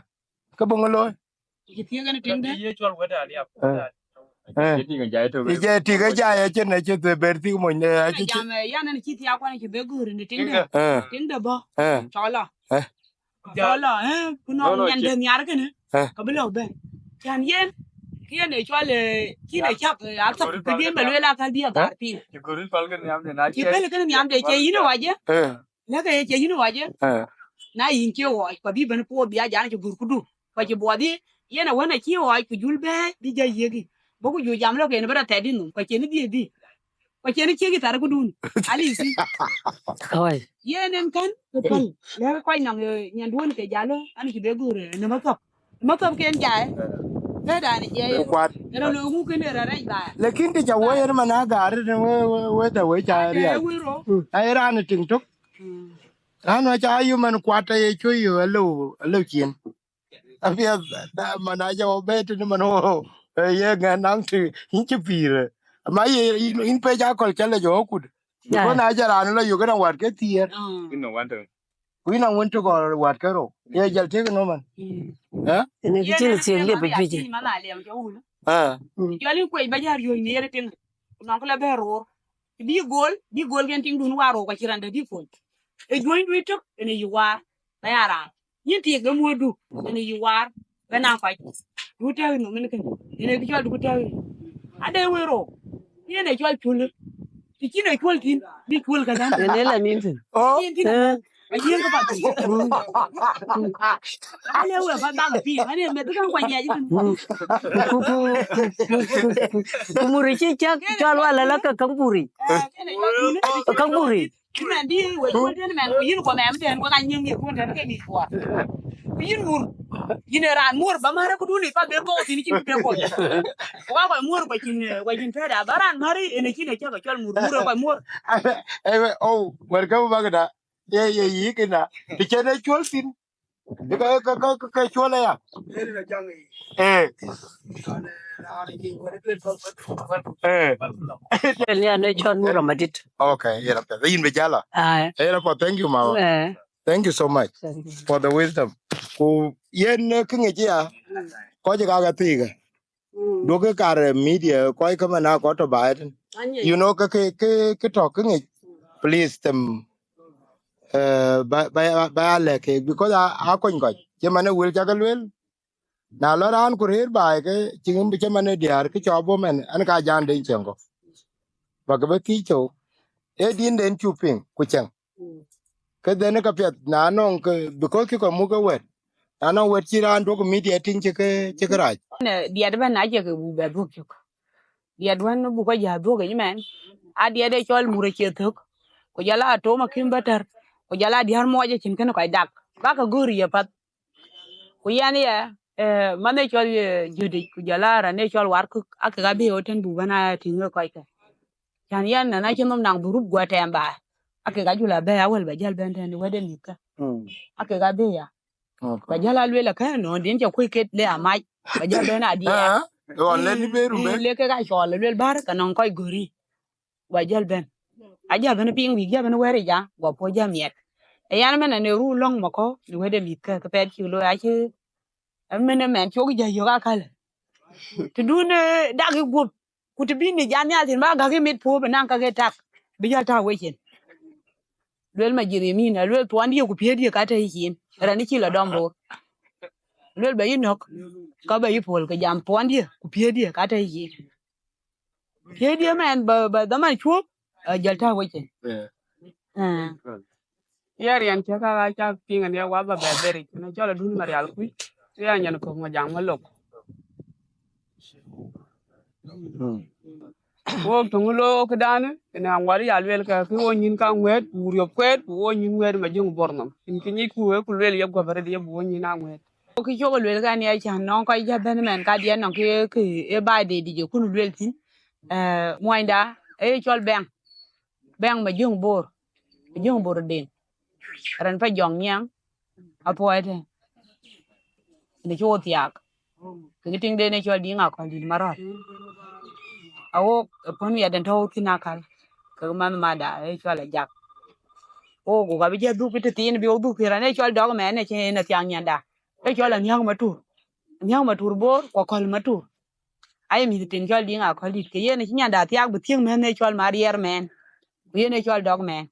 Ke bï ŋö looi? Cï thiëk en tiŋde. Eh. Eh. Cï tik ë jai tök. Ë jai tik ë jai, acïn, acï thë ber thik mony, eh, acï, jam, eh, yan en cï thiak kuan cï be guur në tiŋde. Eh. Tiŋde bɔ̈. Eh. Cɔl lɔ. Eh. Cɔl lɔ, eh, ku nɔŋ nyande nhiar kënë. Eh. Ka bï lɔ bɛ̈n. Cän yen, kë yen ë cɔl, eh, cïn ë cak, eh, athok, kë dien ba lueel akäl bï agar piny. Cï bɛ̈l kënë nhiamde, cï yïn ë wac ë. Eh. Lëkë ye cie yïn ë wac ë. Eh. Na yïn cie ɣɔɔc, ku abï bɛ̈n puɔth bï a jan cï guur këdu. Ku acï buɔth yï, yen awën acï ɣɔɔc, ku jul bɛ̈ɛ̈i, bï jɔ yiëk yï. Bɔ̈ ku jɔ jam lɔ ke yen bï rɔt thɛɛt yï nhom, ku acïn dhiëëth yï. Ku acïn cïk yï thar këdun. Alisi. Yen en kän, ke päl. Lɛ̈k kɔc nɔŋ, eh, nyanduön ke jal, an cï be guur, eh, në makeup. Makeup ken jai. Këdan jai. Kuat. Ëna lo ŋu kënë rɛc ba. Lakin kë ca woi yen man agar, we, we, we da we ca rial. Ai raan tiŋ tök. Mm. Raan wa ca yï man kuat aye cuö yï alo, alo cien. Apiɛth, da man aja wo bɛ tënë man wo, eh, ye ŋɛn naŋ tï, yïn cï pïïr. Ma ye, yïn, yïn pec akɔl ca lec wo kut. Yeah. Ko na ja raan la yök ëna wat ke thiëër. Mm. Yïn nɔŋ wan tök. Ku yïn awën tök ɣɔn wat ke rou. Ye jäl tiëk ënɔm man. Mm. Eh? Ënë kë cïn thiëk liep ë juëc. Man aliɛm cä wun. Eh. Mm. Jɔl yïn kuec ba ja riööc në yen tiŋ. Ku nɔŋ kë la bɛ roor. Bï gol, bï gol gen tiŋdun waar rou ka cï rande bï kuöc. Ë juönydu tök, ënë yï waar. Ba ya raan. Yïn tiëk ë muɔ̈ɔ̈tdu, ënë yï waar. Bɛ na kɔc. Du tɛ̈ɛ̈u nhom ënë kënë. Ënë kë cɔl du tɛ̈ɛ̈u. Ade wëë rou. Yen ë cɔl cul. Të cïn ë cuöl thïn, bï cuöl ka dhän. Yen ë la nin thïn. Oh. Nin thïn. Eh. Ayiëŋ ke path. Mm. Ane wek ba dhak piny, ane meth kan kuany ya jin. Mm. Ku, ku, ku muri cï cak cɔl wala la ka kamburi. Eh, kene cɔl dun. Kamburi. Cï mɛn dï wek kuɔn tën mɛn, ku yïn kuɔ mɛm tën, wek anyïŋ ye kuɔn tën ke mïth kuɔ. Ku yïn mur, yïn ë raan muɔ̈r ba mär këdun ë path bï kɔ̈u thïn cïn bï kɔc. Ku ka kɔc muɔ̈r kua cïn, kua cïn tëda ba raan mär ë në cïn ë cä ke cɔl mur, mur ë kɔc muɔ̈r. Ewe, oh, wɛ̈t ke bäkda. Ye, ye, yï këna. Të cïn ë cuɔl thïn. Ka, ka, ka, ka, ka cuɔl aya. Eh. Eh. Ënë ya në cɔl mur amadït. Okay, yɛn apiɛth. Yïn bï jala. Ai. Yɛn apiɛth. Thank you, mama. Eh. Thank you so much for the wisdom. Ku yen, eh, kë ŋic ya. Kɔc ka ka thiik. Duɔ̈kkë kar, eh, media, kɔc ke man a kɔc tɔ̈ baai tën. You know, ke, ke, ke, ke tɔ̈ kë ŋic. Please, them, eh, ba, ba, ba ya lɛ̈k ke, because a, a kony kɔc. Cï man ë wël cä ke lueel. Na lɔ raan ku rëër baai ke, cï, cï man ë diäär, ke cɔɔp bɔ̈ mɛn, an ka jaan den cieŋ kɔ̈k. Ba ke bï thiëc thou. Ee din den cuk piŋ, ku cieŋ. Ke dhënë ke piɛth, na nɔŋ ke, because kï kɔc muk ke wɛ̈t. Na nɔŋ wɛ̈t cï raan duɔ̈k media tïŋ cï ke, cï ke rac. Në diɛt bɛ̈n na jɛ ke buk bɛ dhuɔ̈k cök. Diɛt wën buk kɔc jä dhuɔ̈k yic mɛn. A diɛt ë cɔl mur acie thök. Ku jɔl a tom akïm bä tär. Ku jɔl a diäär muɔc acïn kënë kɔc dak. Bäkë gör ye path. Ku yɛn yɛ, eh, man ë cɔl, eh, Jödic, ku jɔl a raan ë cɔl Warkök, akek abï ɣöt tën buk bɛ̈n a tïŋ ë kɔckë. Cän yɛn nɛn acï nhom naŋ dhurup guɔ tɛɛm baai. Akek ajul abɛ̈ɛ̈i awël bɛ jäl bɛ̈n tɛ̈n wɛ̈t de mïthkä. Akek abï ya. Ba jäl a lueel akë nɔn den cä kuc ket le amac. Ba jäl bɛ̈n a diɛɛr. Ɣɔn lɛ̈t ni beru be. Le kek a cɔɔl lueel bär ke nɔŋ kɔc göri. Guɔ jäl bɛ̈n. A jäl bɛ̈n piŋ wïk jäl bɛ̈n wɛ̈ɛ̈r ë ja, guɔ puɔ̈u jäl miɛt. Ë yan mɛn ane ruu lɔ̈ŋ makɔ̈u në wɛ̈t de mïthkä, ke pɛɛt cïk looi acï, ë mɛn ë mɛn cok jä yök akäl. Të dun, eh, dak ë guöp, ku të bï ni jat nhial thïn, ba gäk ë mit puɔ̈u bï naŋ ka ke tak, bï jäl tak wecin. Luel ma Jeremia, luel thuɔndië ku piëëdië ka tɛ̈ yïcin, raan ë cï lɔ dɔm boor. Luel ba yï nɔ̈k, ka ba yï puɔ̈l ke jam thuɔndië ku piëëdië ka tɛ̈ yïcin. Piëëdië mɛn ba, ba dhaman cuɔp, a jäl tak wecin. Eh. Ye riɛn cä ka ka cak piŋ ënë wa ba bɛ beric, ënë cɔl adun Marial Kuc, ya nyan kɔ̈k ma jaŋ ma lok. Wok töŋ lo këdan, ënë aŋuɔt ya lueel ka, kï wo nyïn ka ŋuɛ̈ɛ̈t, ku riɔp kuɛɛt, ku wo nyïn ŋuɛ̈ɛ̈t ma jöŋ bor nɔm. Ën kë nyic ku wek ku lueel ye guɔ̈p arëët ye bu wo nyïn a ŋuɛ̈ɛ̈t. Kï cok lueel ka ni acän nɔŋ kɔc jä bɛ̈n mɛn ka diɛn nɔŋ kë, kë ë baai de dic ë kun lueel thïn. Eh, muɔnyda, ë cɔl Bɛŋ. Bɛŋ ma jöŋ bor, ma jöŋ bor deŋ. Rɛn pa jɔŋ nyiɛŋ, apuɔi tɛ̈n. Në cï wo thiaak. Kekë tiŋden ë cɔl Diŋ Akɔl dït Marɔ̈l. Awok ë puɔ̈n wiɛt den tɔ̈u thïn akäl. Kekë manh mada ë cɔl Ajak. Wok, wok abï jɛ dhuk ë tëthiin, bï wo dhuk thïn, raan ë cɔl dɔk mɛn ë cï en athiaŋ nyanda. Ë cɔl Anhiäŋ Matur. Anhiäŋ Matur bor, ku Akɔl Matur. Aye mïth tiŋ cɔl Diŋ Akɔl dït, ke yen acï nyanda thiaak bï thiëŋ mɛn ë cɔl Mariɛr mɛn. Ku yen ë cɔl dɔk mɛn.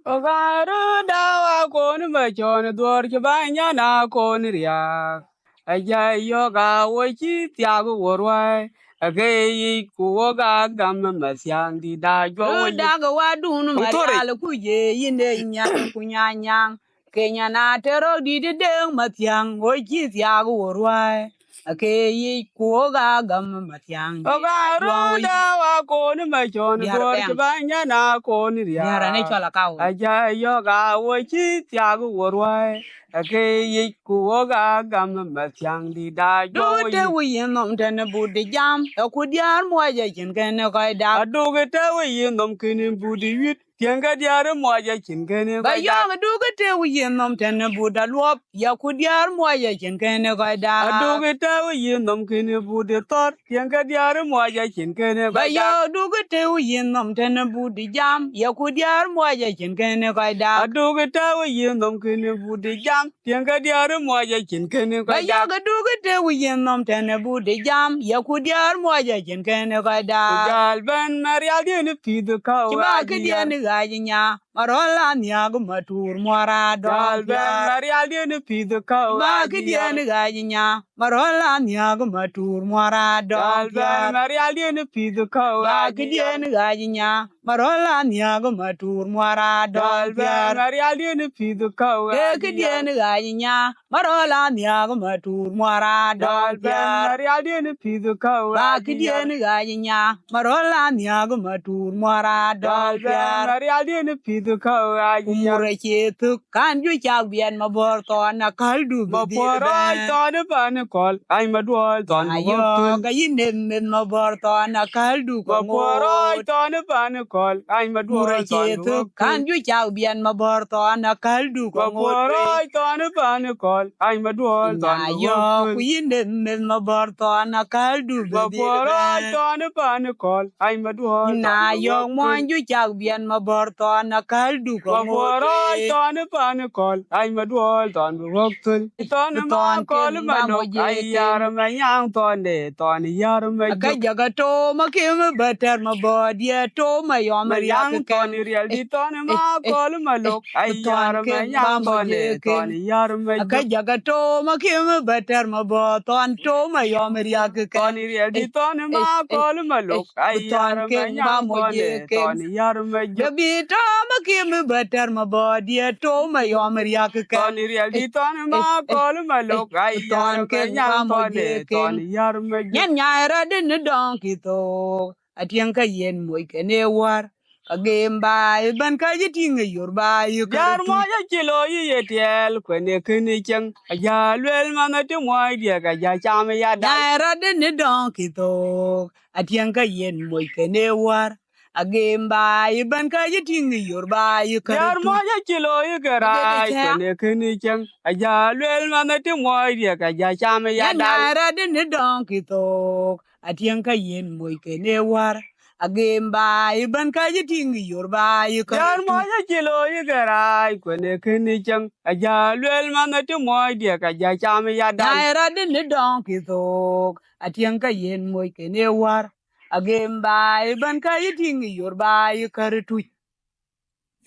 Ogarda wa kon ma chon duor ci ba nyana kon riak. Aja yoga wo ci thiak wo ruai. Ake yic ku wo ga gam ma thiang di da jwa wo. Dag wa dun ma rial ku ye yin de nyang ku nyanyang. Kenya na terok di de deng ma thiang wo ci thiak wo ruai. Ake yic ku wo ga gam ma thiang. Oga ruda wa kon ma chon duor ci ba nyana kon riak. Diara ne chola kawo. Aja yoga wo ci thiak wo ruai. Ake yic ku wo ga gam ma thiang di da jwa wo. Duk te wi yin nom ten budi jam. Ku diar mo ja chin ken ko da. Aduk te wi yin nom kin budi wit. Tiɛŋkë diäär muɔc acïn kënë kɔc dak. Ba yɔ̈ɔ̈k duk tëu yïn nhom tën but aluɔp, ya ku diäär muɔc acïn kënë kɔc dak. Aduk tëu yïn nhom kën but thɔ̈r, tiɛŋkë diäär muɔc acïn kënë kɔc dak. Ba yɔ̈ɔ̈k duk tëu yïn nhom tën but jam, ya ku diäär muɔc acïn kënë kɔc dak. Aduk tëu yïn nhom kën but jam, tiɛŋkë diäär muɔc acïn kënë kɔc dak. Ba yɔ̈ɔ̈k duk tëu yïn nhom tën but jam, ya ku diäär muɔc acïn kënë kɔc dak. Ku jäl bɛ̈n mɛn rial diën pïïth käu. Cï ba këdiën ɣaac nya. Marol anhiak matur muɔra dɔl biar. Marial diën pith kau. Ma kidiën gaji nya. Marol anhiak matur muɔra dɔl biar. Marial diën pith kau. Ma kidiën gaji nya. Marol anhiak matur muɔra dɔl biar. Marial diën pith kau. Ke kidiën gaji nya. Marol anhiak matur muɔra dɔl biar. Marial diën pith kau. Ma kidiën gaji nya. Marol anhiak matur muɔra dɔl biar. Marial diën pith kau. Ku mur acie thök kan ju cak biɛn mabɔr thɔn akäl du. Mabɔr rɔɔc thɔn pan kɔl. Ai maduɔl thɔn. Ayɔ ka yïn nem meth mabɔr thɔn akäl du. Mabɔr rɔɔc thɔn pan kɔl. Ai maduɔl thɔn. Mur acie thök kan ju cak biɛn mabɔr thɔn akäl du. Mabɔr rɔɔc thɔn pan kɔl. Ai maduɔl thɔn. Ayɔ ku yïn nem meth mabɔr thɔn akäl du. Mabɔr rɔɔc thɔn pan kɔl. Ai maduɔl. Na yɔ̈k muɔny ju cak biɛn mabɔr thɔn akäl du. Mabɔr rɔɔc thɔn pan kɔl. Ai maduɔl thɔn bi wok thöl. Thɔn ma kɔl ma lok. Ai yar ma nyaŋ thɔn de thɔn yar ma. Aka jaka to ma kim ba tɛr mabɔr diɛ to ma yɔm riak thɔn riɛl di thɔn ma kɔl ma lok. Ai yar ma nyaŋ thɔn de thɔn yar ma. Aka jaka to ma kim ba tɛr mabɔr thɔn to ma yɔm riak kɛ. Thɔn riɛl di thɔn ma kɔl ma lok. Ai yar ma nyaŋ thɔn de thɔn yar ma. Jabi to ma kim ba tɛr mabɔr diɛ to ma yɔm riak kɛ. Thɔn riɛl di thɔn ma kɔl ma lok. Ai yar ma nyaŋ thɔn de thɔn yar ma. Nyan nyai rɔt ni dɔŋ ki thok. Atiɛŋ ka yen moc kɛn e wär. Ka gem ba iban ka ji tiŋ e yor ba yi ka. Yar moc acï lo yi ye tiɛɛl kuɛn e kën e cieŋ. Aja luel man ati muɔc diɛ ka ja cam ya da. Nyai rɔt ni dɔŋ ki thok. Atiɛŋ ka yen moc kɛn e wär. Agem ba iban ka ji tiŋ yor ba yi ka. Yar moc acï lo yi ke raai kuɛn e kën e cieŋ. Aja luel man ati muɔc diɛ ka ja cam ya da. Nyai rɔt ni dɔŋ ki thok. Atiɛŋ ka yen moc kɛn e wär. Agem ba iban ka ji tiŋ yor ba yi ka. Yar moc acï lo yi ke raai kuɛn e kën e cieŋ. Aja luel man ati muɔc diɛ ka ja cam ya da. Nyai rɔt ni dɔŋ ki thok. Atiɛŋ ka yen moc kɛn e wär. Agem ba iban ka ji tiŋ yor ba yi ka rituc.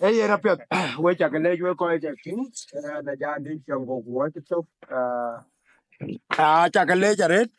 E yen apiɛth. We cak lec we kɔc ke tïŋ. Eh, na ja di cieŋ go guɔ ci thok. Ah, cak lec aret.